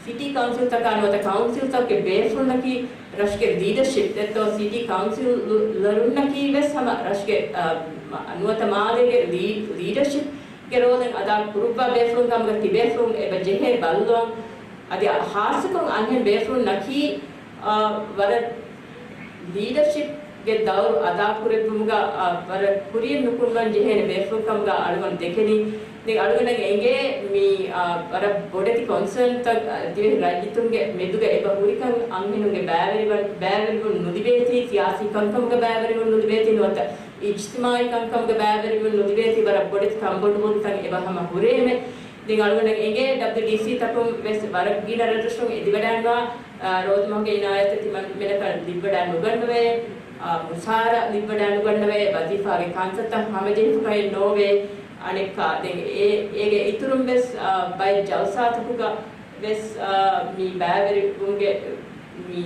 ސިޓީ ކައުންސިލްތަކާ ނުވަތަ ކައުންސިލްތަކުގެ ބޭފުޅުންނަކީ ރަށުގެ ލީޑަޝިޕް ދެއްތޯ ސިޓީ ކައުންސިލަރުންނަކީ ވެސް ހަމަ ރަށުގެ، އާ، މަ-، ނުވަތަ މާލޭގެ ލީ-، ލީޑަޝިޕްގެ ރޯލެއް އަދާ ކުރުއްވާ ބޭފުޅުން ކަމުގަ ތިބޭފުޅުން އެބަ ޖެހޭ ބައްލަވަން. އަދި ހާއްސަކޮށް އަންހެން ބޭފުޅުންނަކީ، އާ، ވަރަށް ލީޑަޝިޕްގެ ދައުރު އަދާކުރެއްވުމުގަ، އާ، ވަރަށް ކުރިއެއް ނުކުންނަން ޖެހޭނެ ބޭފުޅުން ކަމުގަ އަޅުގަނޑު ދެކެނީ. ދެން އަޅުގަނޑަށް އެނގޭ މި، އާ، ވަރަށް ބޮޑެތި ކޮންސާންތައް، އާ، ދިވެހި ރައްޔިތުންގެ މެދުގަ އެބަ ހުރިކަން އަންހެނުންގެ ބައިވެރިވަން-، ބައިވެރިވުން ނުލިބޭތީ، ސިޔާސީ ކަންކަމުގަ ބައިވެރިވުން ނުލިބޭތީ ނުވަތަ އިޖްތިމާޢީ ކަންކަމުގަ ބައިވެރިވުން ނުލިބޭތީ ވަރަށް ބޮޑެތި ކަންބޮޑުވުންތައް އެބަ ހަމަ ހުރޭމެ. ދެން އަޅުގަނޑަށް އެނގޭ ޑަބްލިއުޑީސީ ތަކުން ވެސް ވަރަށް ގިނަ ރަށްރަށުން އެދިވަޑައިންވާ، އާ، ރޯދަމަހުގެ އިނާޔަތްތައް ތިމަންމެނަކަށް ލިބިވަޑައި ނުގަންނަވައޭ، އާ، މުސާރަ ލިބިވަޑައި ނުގަންނަވައޭ، ވަޒީފާގެ ކަންތައްތައް ހަމަޖެހިފަކައެއް ނޯވޭ. އަނެއްކާ ދެން އޭ-، އޭގެ އިތުރުން ވެސް، އާ، ބައެއް ޖަލްސާތަކުގަ ވެސް، އާ، މި ބައިވެރިވުމުގެ މި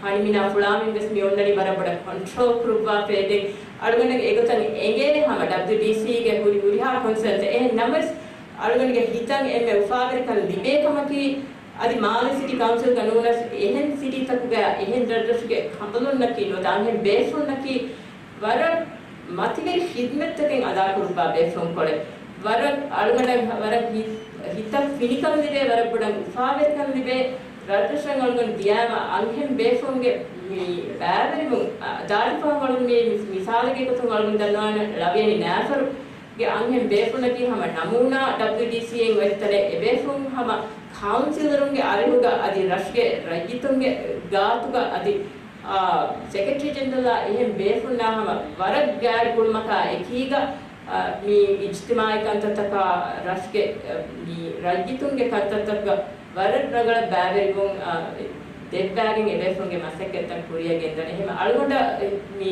ހަނިމިނާ ފުޅާމިން ވެސް މި އޮންނަނީ ވަރަށް ބޮޑަށް ކޮންޓްރޯލް ކުރުއްވާފައި. ދެން އަޅުގަނޑަށް އެގޮތަށް އެނގޭ ހަމަ ޑަބްލިއުޑީސީގެ ހުރި ހުރިހާ ކޮންސާންތައް. އެހެން ނަމަވެސް އަޅުގަނޑުގެ ހިތަށް އެންމެ އުފާވެރިކަން ލިބޭ ކަމަކީ، އަދި މާލެ ސިޓީ ކައުންސިލްގަ ނޫނަސް އެހެން ސިޓީތަކުގަ އެހެން ރަށްރަށުގެ ކަނބަލުންނަކީ ނުވަތަ އަންހެން ބޭފުޅުންނަކީ ވަރަށް މަތިވެރި ޚިދްމަތްތަކެއް އަދާކުރުއްވާ ބޭފުޅުންކޮޅެއް. ވަރަށް އަޅުގަނޑަށް ވަރަށް ހި-، ހިތަށް ފިނިކަން ލިބޭ، ވަރަށް ބޮޑަށް އުފާވެރިކަން ލިބޭ. ރަށްރަށަށް އަޅުގަނޑު ދިޔާމަ އަންހެން ބޭފުޅުންގެ މި ބައިވެރިވުން، އަ، ދާދިފަހަން އަޅުގަނޑު މި މި-، މިސާލެއްގެ ގޮތުން އަޅުގަނޑު ދަންނަވާނެ ޅަވިޔަނި ނާފަރުގެ އަންހެން ބޭފުޅުންނަކީ ހަމަ ނަމޫނާ ޑަބްލިއުޑީސީއިން އޮތް ތަނެއް. އެބޭފުޅުން ހަމަ ކައުންސިލަރުންގެ އަރިހުގަ އަދި ރަށުގެ ރައްޔިތުންގެ ގާތުގަ އަދި، އާ، ސެކްރެޓަރީ ޖެނެރަލާ އެހެން ބޭފުޅުންނާ ހަމަ ވަރަށް ގާތް ގުޅުމަކާ އެކީގަ، އާ، މި އިޖްތިމާޢީ ކަންތައްތަކާ ރަށުގެ، އާ، މި ރައްޔިތުންގެ ކަންތައްތަކުގަ ވަރަށް ރަނގަޅަށް ބައިވެރިވުން، އާ، ދެއްވާގެން އެބޭފުޅުންގެ މަސައްކަތްތައް ކުރިއަށް ގެންދަނީ. އެހެން އަޅުގަނޑަށް މި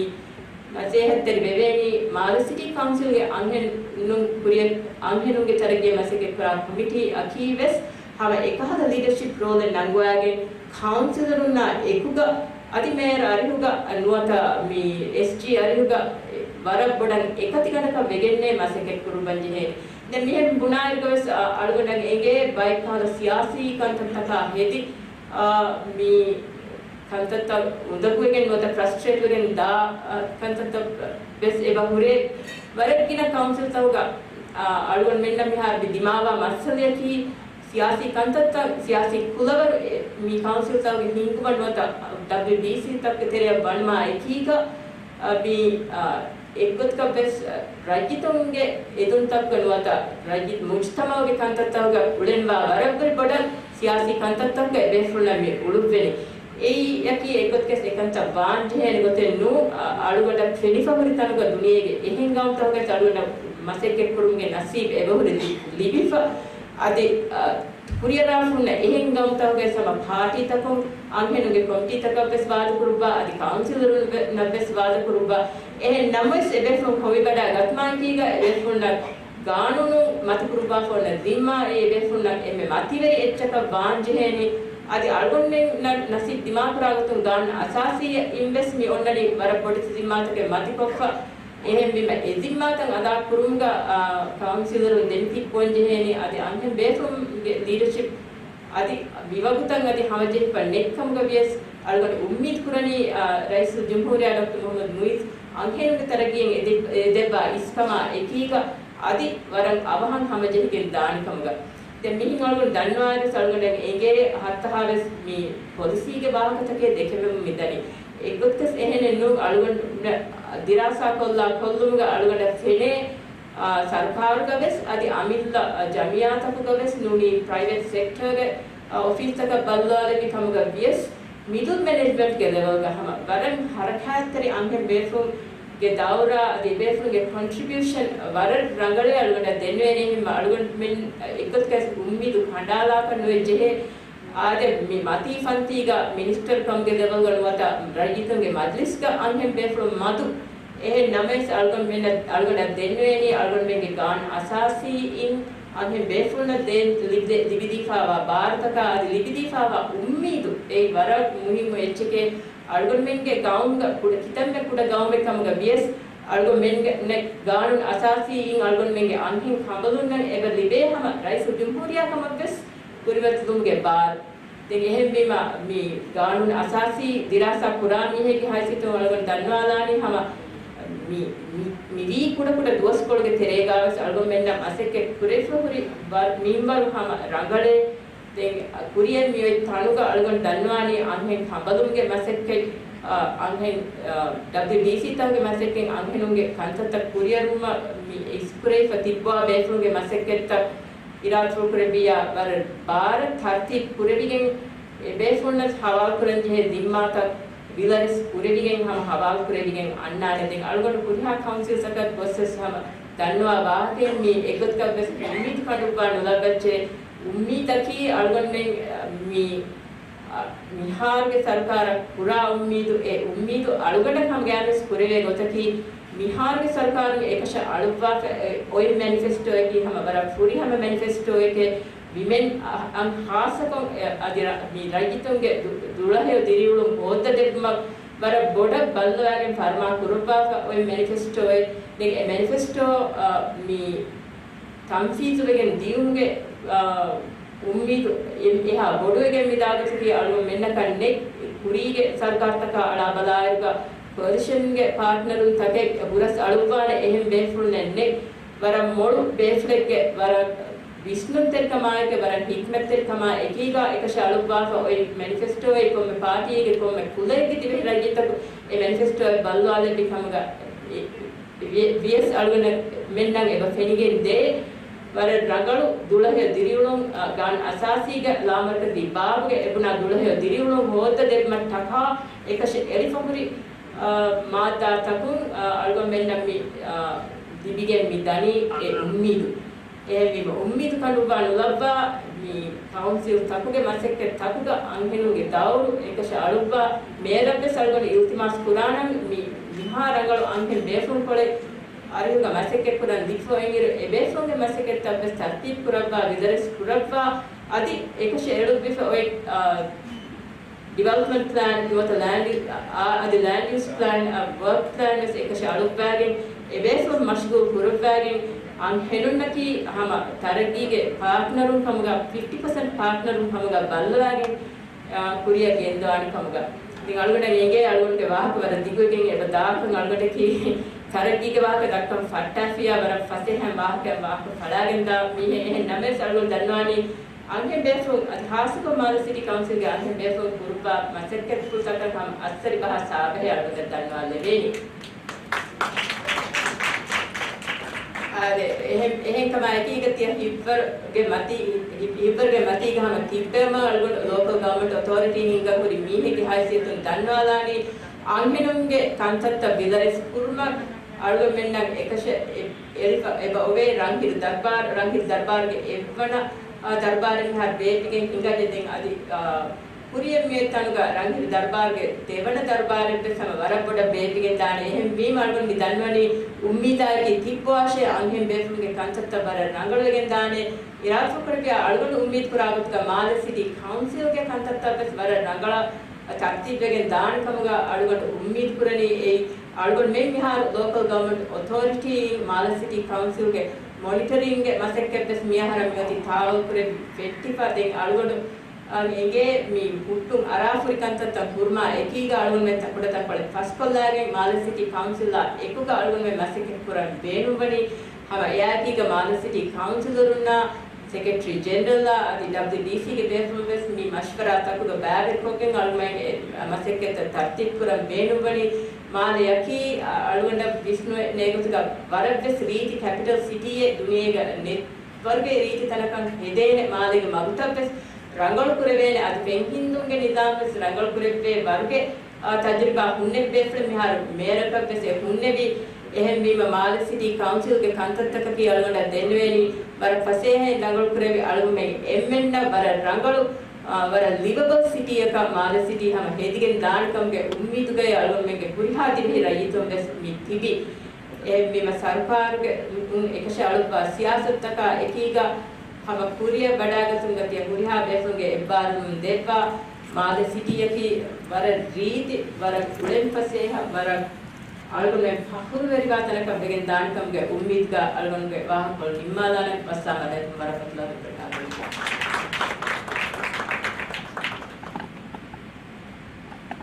ނަސޭހަތްތެރި ވެވޭނީ މާލެ ސިޓީ ކައުންސިލްގެ އަންހެނުން ކުރިއަށް، އަންހެނުންގެ ތަރައްގީއަށް މަސައްކަތްކުރާ ކޮމިޓީއަކީ ވެސް ހަމަ އެކަހަލަ ލީޑަޝިޕް ރޯލެއް ނަންގަވާގެން ކައުންސިލަރުންނާ އެކުގަ އަދި މޭޔަރ އަރިހުގަ ނުވަތަ މި އެސްޖީ އަރިހުގަ ވަރަށް ބޮޑަށް އެކަތިގަނޑަކަށް ވެގެންނޭ މަސައްކަތް ކުރުއްވަން ޖެހޭނެ. ދެން މިހެން ބުނާއިރުގަވެސް އަ-، އަޅުގަނޑަށް އެނގޭ ބައެއްކަހަލަ ސިޔާސީ ކަންތައްތަކާ ހެދި، އާ، މި ކަންތައްތައް އުނދަގޫވެގެން ނުވަތަ ފްރަސްޓްރޭޓްވެގެން ދާ، އާ، ކަންތައްތައް ވެސް އެބަ ހުރޭ. ވަރަށް ގިނަ ކައުންސިލްތަކުގަ، އާ، އަޅުގަނޑުމެންނަށް މިހާރު މި ދިމާވާ މައްސަލަޔަކީ ސިޔާސީ ކަންތައްތައް، ސިޔާސީ ކުލަވަރު އެ، މި ކައުންސިލްތަކުގެ ހިންގުމަށް ނުވަތަ ޑަބްލިއުޑީސީތަކުގެ ތެރެއަށް ވަނުމާ އެކީގަ، އަ، މި، އަ، އެއްގޮތަކަށް ވެސް، އަ، ރައްޔިތުންގެ އެދުންތަކުގަ ނުވަތަ ރައްޔިތު މުޖްތަމަޢުގެ ކަންތައްތަކުގަ އުޅެންވާ ވަރަށްވެރި ބޮޑަށް ސިޔާސީ ކަންތައްތަކުގަ އެބޭފުޅުންނަށް މި އުޅުއްވެނީ. އެއީ އަކީ އެއްގޮތަކަސް އެކަންތައް ވާން ޖެހޭނެ ގޮތެއް ނޫން. އަ-، އަޅުގަނޑަށް ފެނިފަ ހުރި ތަނުގަ ދުނިޔޭގެ އެހެން ގައުމުތަކުގައި އަޅުގަނޑަށް މަސައްކަތްކުރުމުގެ ނަސީބު އެބަހުރި ލި-، ލިބިފަ. އަދި، އަ، ކުރިއަރާފަ ހުންނަ އެހެން ގައުމުތަކުގައި ހަމަ ޕާޓީތަކުން އަންހެނުންގެ ކޮމިޓީތަކަށް ވެސް ވާދަކުރުއްވާ، އަދި ކައުންސިލަރުންނަށް ވެސް ވާދަކުރުއްވާ. އެހެން ނަމަވެސް އެބޭފުޅުން ހޮވިވަޑާ ގަތުމާއެކީގަ އެބޭފުޅުންނަށް ގާނޫނުން މަތިކުރުއްވާފަ އޮންނަ ޒިންމާ އެ އެބޭފުޅުންނަށް އެންމެ މަތިވެރި އެއްޗަކަށް ވާން ޖެހޭނީ. އަދި އަޅުގަނޑުމެންނަށް ނަސީބު ދިމާކުރާ ގޮތުން ގާނޫނު އަސާސީއިން ވެސް މި އޮންނަނީ ވަރަށް ބޮޑެތި ޒިންމާތަކެއް މަތިކޮށްފަ. އެހެންވީމަ އެ ޒިންމާތައް އަދާ ކުރުމުގަ، އާ، ކައުންސިލަރުން ދެމިތިއްބުވަން ޖެހޭނީ. އަދި އަންހެން ބޭފުޅުންގެ ލީޑަޝިޕް އަދި މިވަގުތަށް އަދި ހަމަޖެހިފަ ނެތްކަމުގަ ވިޔަސް އަޅުގަނޑު އުއްމީދު ކުރަނީ، އާ، ރައީސުލްޖުމްހޫރިއްޔާ ޑޮކްޓަރ މުޙައްމަދު މުޢިއްޒު އަންހެނުންގެ ތަރައްގީއަށް އެދެ-، އެދެއްވާ އިސްކަމާ އެކީގަ އަދި ވަރަށް އަވަހަށް ހަމަޖެހިގެން ދާނެ ކަމުގަ. ދެން މިހެން އަޅުގަނޑު ދަންނަވާއިރުވެސް އަޅުގަނޑަށް އެނގޭ ހައްތަހާވެސް މި ޕޮލިސީގެ ވާހަކަތަކެއް ދެކެވެމުން މިދަނީ. އެއްގޮތަކަސް އެހެނެއް ނޫން. އަޅުގަނޑު ދިރާސާ ކޮށްލާ ކޮށްލުމުގަ އަޅުގަނޑަށް ފެނޭ، އާ، ސަރުކާރުގަ ވެސް އަދި އަމިއްލަ، އާ، ޖަމިއްޔާތަކުގަ ވެސް ނޫނީ ޕްރައިވެޓް ސެކްޓަރގެ، އާ، އޮފީސްތަކަށް ބައްލަވާލެއްވި ކަމުގަ ވިޔަސް މިޑްލް މެނޭޖްމަންޓްގެ ލެވެލްގަ ހަމަ ވަރަށް ހަރަކާތްތެރި އަންހެން ބޭފުޅުން ދައުރާ އަދި އެބޭފުޅުންގެ ކޮންޓްރިބިއުޝަން ވަރަށް ރަނގަޅޭ. އަޅުގަނޑަށް ދެންވޭނެ ހިމަ އަޅުގަނޑުމެން އެއްގޮތަކަށް އުއްމީދު ކަނޑާލާކަށް ނުވެ ޖެހޭ. އާދެ، މި މަތީ ފަންތީގަ މިނިސްޓަރ ކަމުގެ ލެވެލްގަ ނުވަތަ ރައްޔިތުންގެ މަޖްލިސްގަ އަންހެން ބޭފުޅުން މަދު. އެހެން ނަމަވެސް އަޅުގަނޑުމެން، އަޅުގަނޑަށް ދެންވޭނީ އަޅުގަނޑުމެންގެ ގާނޫނު އަސާސީއިން އަންހެން ބޭފުޅުންނަށް ދޭން ލިބިދެ-، ލިބިދީފާވާ ބާރުތަކާ އަދި ލިބިދީފާވާ އުއްމީދު އެއީ ވަރަށް މުހިއްމު އެއްޗެކޭ. އަޅުގަނޑުމެންގެ ގައުމުގަ ކުޑަ، ކިތަންމެ ކުޑަ ގައުމެއް ކަމުގަ ވިޔަސް، އަޅުގަނޑުމެންގެ ގާނޫނު އަސާސީއިން އަޅުގަނޑުމެންގެ އަންހެން ކަނބަލުންނަށް އެބަ ލިބޭ ހަމަ ރައީސުލްޖުމްހޫރިއްޔާ ކަމަށްވެސް ކުރިމަތިލުމުގެ ބާރު. ދެން އެހެންވީމަ، މި ގާނޫނު އަސާސީ ދިރާސާ ކުރާ މީހެއްގެ ހައިސިއްޔަތުން އަޅުގަނޑު ދަންނަވާލާނީ ހަމަ މި، މި، މިވީ ކުޑަކުޑަ ދުވަސްކޮޅުގެ ތެރޭގާވެސް އަޅުގަނޑުމެންނަށް މަސައްކަތް ކުރެވިފަ ހުރި ވަ-، މިންވަރު ހަމަ ރަނގަޅޭ. ދެން ކުރިއަށް މިއޮތް ތަނުގަ އަޅުގަނޑު ދަންނަވާނީ އަންހެން ކަނބަލުންގެ މަސައްކަތް، އަ، އަންހެން، އަ، ޑަބްލިއުޑީސީ ތަކުގެ މަސައްކަތް، އަންހެނުންގެ ކަންތައްތައް ކުރިއަރުވުމަށް މި އިސްކުރެވިފަ ތިއްބާ ބޭފުޅުންގެ މަސައްކަތްތައް އިރާދަކުރެއްވިއްޔާ ވަރަށް ބާރަށް ތަރްތީބު ކުރެވިގެން، އެބޭފުޅުންނަށް ހަވާލުކުރަންޖެހޭ ޒިންމާތައް ވިލަރެސް ކުރެވިގެން ހަމަ ހަވާލުކުރެވިގެން އަންނާނެ. ދެން އަޅުގަނޑު ހުރިހާ ކައުންސިލްތަކަށް ގޮސްވެސް ހަމަ ދަންނަވާ ވާހަކައެއް މީ އެއްގޮތަކަށްވެސް އުއްމީދު ކަނޑުއްވާ ނުލައްވައްޗޭ. އުއްމީދަކީ އަޅުގަނޑުމެން މި މިހާރުގެ ސަރުކާރަށް ކުރާ އުއްމީދު، އެ އުއްމީދު އަޅުގަނޑަށް ހަމަ ގާތްވެސް ކުރެވޭ ގޮތަކީ، މިހާރުގެ ސަރުކާރުން އެކަށަ އަޅުއްވާފަ އޮތް މެނިފެސްޓޯއެކީ ހަމަ ވަރަށް ފުރިހަމަ މެނިފެސްޓޯއެކޭ. ވިމެން އަށް ޚާއްޞަކޮށް އަދި މި ރައްޔިތުންގެ ދު-، ދުޅަހެޔޮ ދިރިއުޅުން ހޯއްދަދެއްވުމަށް ވަރަށް ބޮޑަށް ބައްލަވާގެން ފަރުމާ ކުރައްވާފަ އޮތް މެނިފެސްޓޯއެއް. ދެން އެ މެނިފެސްޓޯ، އަ، މި ތަންފީޒުވެގެން ދިޔުމުގެ، އާ، އުއްމީދު އެ-، އެހާ ބޮޑުވެގެން މިދާގޮތަކީ އަޅުގަނޑުމެންނަކަށް ނެތް. ކުރީގެ ސަރުކާރުތަކާ އަޅާ ބަލާއިރުގަ ކޯލިޝަންގެ ޕާޓްނަރުން ތަކެއް ހުރަސް އަޅުއްވާނެ އެހެން ބޭފުޅުންނެއް ނެތް. ވަރަށް މޮޅު ބޭފުޅެއްގެ ވަރަށް ވިސްނުންތެރިކަމާއެކޭ، ވަރަށް ހިކްމަތްތެރިކަމާ އެކީގަ އެކަށަ އަޅުއްވާފަ އޮތް މެނިފެސްޓޯއެއް ކޮންމެ ޕާޓީއެއްގެ ކޮންމެ ކުލައެއްގެ ދިވެހި ރައްޔިތަކު އެ މެނިފެސްޓޯއަށް ބައްލަވާލެއްވި ކަމުގަ ވި-، ވިޔަސް އަޅުގަނޑުމެންނަށް އެބަ ފެނިގެން ދޭ، ވަރަށް ރަނގަޅު ދުޅަހެޔޮ ދިރިއުޅުން، އަ، ގާނޫނު އަސާސީގެ ލާމަރުކަޒީ ބާބުގެ އެބުނާ ދުޅަހެޔޮ ދިރިއުޅުން ހޯއްދަ ދެއްމަށް ޓަކާ އެކަށަ އެޅިފަ ހުރި، އަ، މާއްދާތަކުން، އަ، އަޅުގަނޑުމެންނަށް މި، އަ، ލިބިގެން މި ދަނީ އެ އުއްމީދު. އެހެންވީމަ، އުއްމީދު ކަނޑުއްވާ ނުލައްވާ، މި ކައުންސިލް ތަކުގެ މަސައްކަތް ތަކުގަ އަންހެނުންގެ ދައުރު އެކަށަ އަޅުއްވާ، މޭޔަރަށްވެސް އަޅުގަނޑު އިލްތިމާސް ކުރާނަން، މި މިހާ ރަނގަޅު އަންހެން ބޭފުޅުކޮޅެއް އަރިހުގަ މަސައްކަތްކުރަން ލިބިފަ އޮތްއިރު، އެބޭފުޅުންގެ މަސައްކަތްތައްވެސް ތަރްތީބު ކުރައްވާ، ވިލަރެސް ކުރައްވާ، އަދި އެކަށަ އެޅުއްވިފަ އޮތް، އާ، ޑިވެލޮޕްމަންޓް ޕްލޭން ނުވަތަ ލޭންޑް އާ، އަދި ލޭންޑް ޔޫސް ޕްލޭން، އާ، ވާކް ޕްލޭން ވެސް އެކަށަ އަޅުއްވާގެން، އެބޭފުޅުން މަޝްޣޫލް ކުރައްވާގެން، އަންހެނުންނަކީ ހަމަ ތަރައްގީގެ ޕާޓްނަރުން ކަމުގަ، ފިފްޓީ ޕަސެންޓް ޕާޓްނަރުން ކަމުގަ ބައްލަވާގެން، އާ، ކުރިއަށް ގެންދަވާނެ ކަމުގަ. ދެން އަޅުގަނޑަށް އެނގޭ އަޅުގަނޑުގެ ވާހަކަ ވަރަށް ދިގުވެގެން އެބަ ދާކަން. އަޅުގަނޑަކީ ތަރައްގީގެ ވާހަކަ ދައްކަން ފައްޓާފިޔާ ވަރަށް ފަސޭހައިން ވާހަކައިން ވާހަކަ ފަޅާގެން ދާ މީހެއް. އެހެން ނަމަވެސް އަޅުގަނޑު ދަންނަވާނީ އަންހެން ބޭފުޅުން، އަދި ހާއްސަކޮށް މާލެ ސިޓީ ކައުންސިލްގެ އަންހެން ބޭފުޅުން ކުރުއްވާ މަސައްކަތްފުޅުތަކަށް ހަމަ އައްސަރި ބަހާ ސާބަހެއް އަޅުގަނޑަށް ދަންނަވާލެވޭނީ. އާދެ، އެހެން، އެހެން ކަމާ އެކީގަ ތިޔަ ހިތްވަރުގެ މަތީ، ހި-، ހިތްވަރުގެ މަތީގަ ހަމަ ތިއްބެވުމަށް އަޅުގަނޑު ލޯކަލް ގަވަރމަންޓް އޮތޯރިޓީން ހިންގާ ހުރި މީހެއްގެ ހައިސިއްޔަތުން ދަންނަވާލާނީ، އަންހެނުންގެ ކަންތައްތައް ވިލަރެސް ކުރުމަށް އަޅުގަނޑުމެންނަށް އެކަށަ އެ-، އެރިފަ އެބަ އޮވޭ ރަންހިރު ދަރުބާރު، ރަންހިރު ދަރުބާރުގެ އެއްވަނަ، އާ، ދަރުބާރެއް މިހާރު ބޭއްވިގެން ހިނގައްޖެ. ދެން އަދި، އާ، ކުރިއަށް މިއޮތް ތަނުގަ ރަންހިރު ދަރުބާރުގެ ދެވަނަ ދަރުބާރެއްވެސް ހަމަ ވަރަށް ބޮޑަށް ބޭއްވިގެން ދާނެ. އެހެންވީމަ އަޅުގަނޑު މި ދަންނަވަނީ އުއްމީދާއެކީ ތިއްބުއާށޭ އަންހެން ބޭފުޅުންގެ ކަންތައްތައް ވަރަށް ރަނގަޅުވެގެން ދާނެ. އިރާދަކުރެއްވިޔާ އަޅުގަނޑު އުއްމީދު ކުރާ ގޮތުގަ މާލެ ސިޓީ ކައުންސިލްގެ ކަންތައްތައްވެސް ވަރަށް ރަނގަޅަށް ތަރްތީބުވެގެން ދާނެ ކަމުގަ އަޅުގަނޑު އުއްމީދު ކުރަނީ. އެއީ އަޅުގަނޑުމެން މިހާރު ލޯކަލް ގަވަރމަންޓް އޮތޯރިޓީއިން މާލެ ސިޓީ ކައުންސިލްގެ މޮނިޓަރިންގގެ މަސައްކަތްވެސް މިއަހަރަށް މިއޮތީ ތާވަލް ކުރެވި ފެއްޓިފަ. ދެން އަޅުގަނޑު އަން އެނގޭ މި ހުއްޓުން އަރާފުރި ކަންތައްތައް ކުރުމާ އެކީގަ އަޅުގަނޑުމެން ތަކުޑަ ތަކުއަޅެއް ފަސްކޮށްލާގެން މާލެ ސިޓީ ކައުންސިލްއާ އެކުގަ އަޅުގަނޑުމެން މަސައްކަތް ކުރަން ބޭނުންވަނީ. ހަމަ އެއާއެކީގަ މާލެ ސިޓީ ކައުންސިލަރުންނާ ސެކްރެޓަރީ ޖެނެރަލްއާ އަދި ޑަބްލިއުޑީސީގެ ބޭފުޅުން ވެސް މި މަޝްވަރާ ތަކުގަ ބައިވެރިކޮށްގެން އަޅުގަނޑުމެން އެ މަސައްކަތްތައް ތަރްތީބު ކުރަން ބޭނުންވަނީ. މާލެއަކީ އަ-، އަޅުގަނޑަށް ވިސްނުވޭ ގޮތުގަ ވަރަށްވެސް ރީތި ކެޕިޓަލް ސިޓީއެއް ދުނިޔޭގަ ނެތް. ވަރުގެ ރީތި ތަނަކަށް ހެދޭނެ މާލޭގެ މަގުތައްވެސް ރަނގަޅު ކުރެވޭނެ. އަދި ފެންހިންދުންގެ ނިޒާމްވެސް ރަނގަޅު ކުރެއްވޭ ވަރުގެ ތަޖުރިބާ ހުންނެވި ބޭފުޅެއް މިހާރު މޭޔަރަކަށް ވެސް އެ ހުންނެވި. އެހެންވީމަ، މާލެ ސިޓީ ކައުންސިލްގެ ކަންތައްތަކަކީ އަޅުގަނޑަށް ދެންނެވޭނީ ވަރަށް ފަސޭހައިން ރަނގަޅުކުރެވި އަޅުގަނޑުމެން އެންމެންނަށް ވަރަށް ރަނގަޅު، އާ، ވަރަށް ލިވަބަލް ސިޓީއަކަށް މާލެ ސިޓީ ހަމަ ހެދިގެން ދާނެ ކަމުގެ އުއްމީދުގައި އަޅުގަނޑުމެންގެ ހުރިހާ ދިވެހި ރައްޔިތުން ވެސް މި ތިބި. އެހެންވީމަ، ސަރުކާރުގެ އެކަށައަޅުއްވާ ސިޔާސަތުތަކާ އެކީގަ ހަމަ ކުރިއަށް ވަޑާގަތުމުގަ ތިޔަ ހުރިހާ ބޭފުޅުންގެ އެއްބާރުލުން ދެއްވާ، މާލެ ސިޓީއަކީ ވަރަށް ރީތި، ވަރަށް ކުޅެން ފަސޭހަ، ވަރަށް އަޅުގަނޑުމެން ފަޚުރުވެރިވާ ތަނަކަށް ވެގެން ދާނެ ކަމުގެ އުއްމީދުގަ އަޅުގަނޑުގެ ވާހަކަކޮޅު ނިންމާލާނަން. ވައްސާމަ ދައްކަން ވަރަށް ފަތުލާ ދެއްވެޓާ.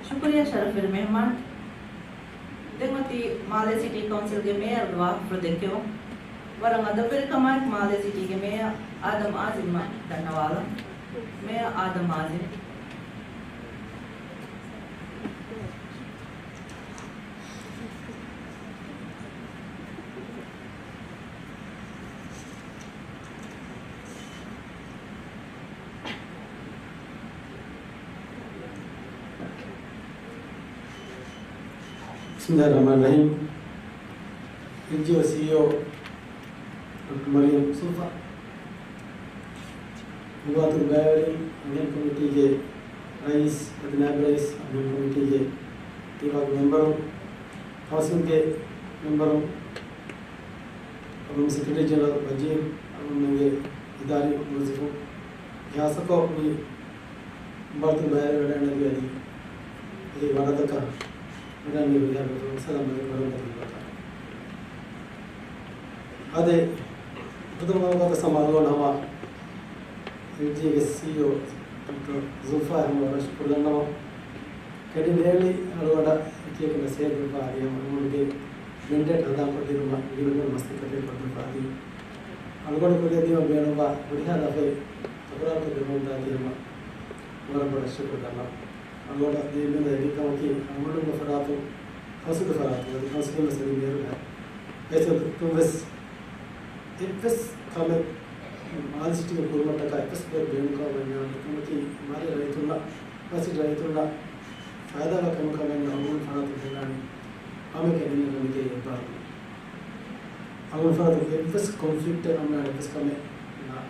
ޝުކުރިއްޔާ ޝަރަފްވެރި މެހްމާން. ދެން އޮތީ މާލެ ސިޓީ ކައުންސިލްގެ މޭޔަރުގެ ވާހަކަފުޅު ދެއްކެވުން. ވަރަށް އަދަބުވެރިކަމާއެކު މާލެ ސިޓީގެ މޭޔަރ އާދަމް އާޒިމްއަށް ދަންނަވާލަން. މޭޔަރ އާދަމް އާޒިމް. بسم الله الرحمن الرحيم. އެލްޖީއޭ ސީއީއޯ ޑޮކްޓަރ މަރިޔަމް ސުލްފާ، ހުރިހާ ބައިވެރިން، އަންހެން ކޮމިޓީގެ ރައީސް އަދި ނާއިބް ރައީސް، އަންހެން ކޮމިޓީގެ ތިބާގެ މެމްބަރުން، ކައުންސިލްގެ މެމްބަރުން، އަޅުގަނޑު ސެކްރެޓަރީ ޖެނެރަލް ވަޒީރު، އަޅުގަނޑުގެ އިދާރީ މުވައްޒަފުން، ޚާއްޞަކޮށް މި ބާތު ބައިވެރިވެވަޑައިގަތް އަދި އެ ވަރަށް ދަކަ ވަޑައިގެން ހުރިހާ ބޭފުޅުން ސަލާމް އަލައިކުމް ވަރަހްމަތުﷲ ވަބަރަކާތުހު. އާދެ، ފުރަތަމަ ވަގުތަށް ސަމާލުވާން ހަމަ އެލްޖީއޭގެ ސީއީއޯ ޑޮކްޓަރ ޒުލްފާއަށް ހަމަ ވަރަށް ޝުކުރު ދަންނަވަން. ކެނޑިޑޭޓް އަޅުގަނޑަށް އެކިއެކި ނަސޭހަތް ދެއްވާ އަދި ހަމަ އަޅުގަނޑުގެ މެންޑޭޓް ހަނދާންކޮށްދިނުމަށް ގިނަގުނަ މަސައްކަތެއް ކޮށްދެއްވާ އަދި އަޅުގަނޑު ކުރިއަށް ދިޔުމަށް ބޭނުންވާ ހުރިހާ ލަފައެއް ތަކުރާރުކޮށްދެއްވުމަށް ދާތީ ހަމަ ވަރަށް ބޮޑަށް ޝުކުރު ދަންނަވަން. އަޅުގަނޑަށް ދިޔައީ މެންދަ އެކި ކަމަކީ އަޅުގަނޑުގެ ފަރާތުން ކައުންސިލްގެ ފަރާތުން އަދި ކައުންސިލުން ވެސް އަދި މޭޔަރުގެ ހައިސިއްޔަތުން ވެސް އެއްވެސް ކަމެއް މާލެ ސިޓީގެ ކުރިމަށްޓަކާ އެއްވެސް ބޭ-، ބޭނުންކަމެއް ނެތް ކަމަކީ މާލެ ރައްޔިތުންނަށް، މާލެ ސިޓީ ރައްޔިތުންނަށް ފައިދާވާ ކަމެއް ކަމަށް އަޅުގަނޑު ފަރާތުން ހިނގާނެ ކަމެއް އެނގޭ ކަމެކޭ އެއްބާރުލުން. އަޅުގަނޑު ފަރާތުން އެއްވެސް ކޮންފްލިކްޓެއް އަންނާނެ އެއްވެސް ކަމެއް ނާ-،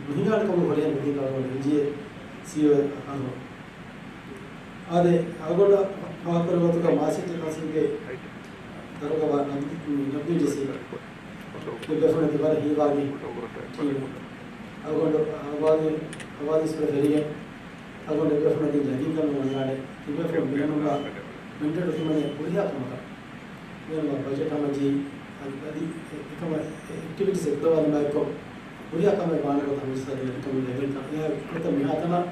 ނުހިނގާނެ ކަމަށް ހުރިހާ މި ދީގަ އަޅުގަނޑު އެލްޖީއޭ ސީއީއޯ އަހަރު. އާދެ، އަޅުގަނޑަށް ވާހަކަކުރެއްވި ގޮތުގަ މާލެ ސިޓީ ކައުންސިލްގެ ދަރުގަވާ ނަބް-، ނަބްވީ ޖެސީ އެއްބޭފުޅުން ތިބަރަށް ހީވާގި ޓީމު. އަޅުގަނޑު ހަވާލު-، ހަވާލުވެރި ފެރިގެން އަޅުގަނޑު އެއްބޭފުޅުން ދިން ޔަގީންކަން ވަންނާނެ. ތިބޭފުޅުން ބޭނުންވާ މެންޑޭޓް އޮތުމަށް ހުރިހާ ކަމަކަށް ބޭނުންވާ ބަޖެޓް ހަމަޖެހި، އަދި، އަދި އެ-، އެކަމަށް އެ-، އެކްޓިވިޓީސް އެއްގަވާލުމާއެކު ހުރިހާ ކަމެއް ވާނެ ގޮތަށް ހަމަޖައްސާދޭނެ ކަމުގެ އެހެންކަން. އެއާ ގުޅިގޮތަށް މިހާތަނަށް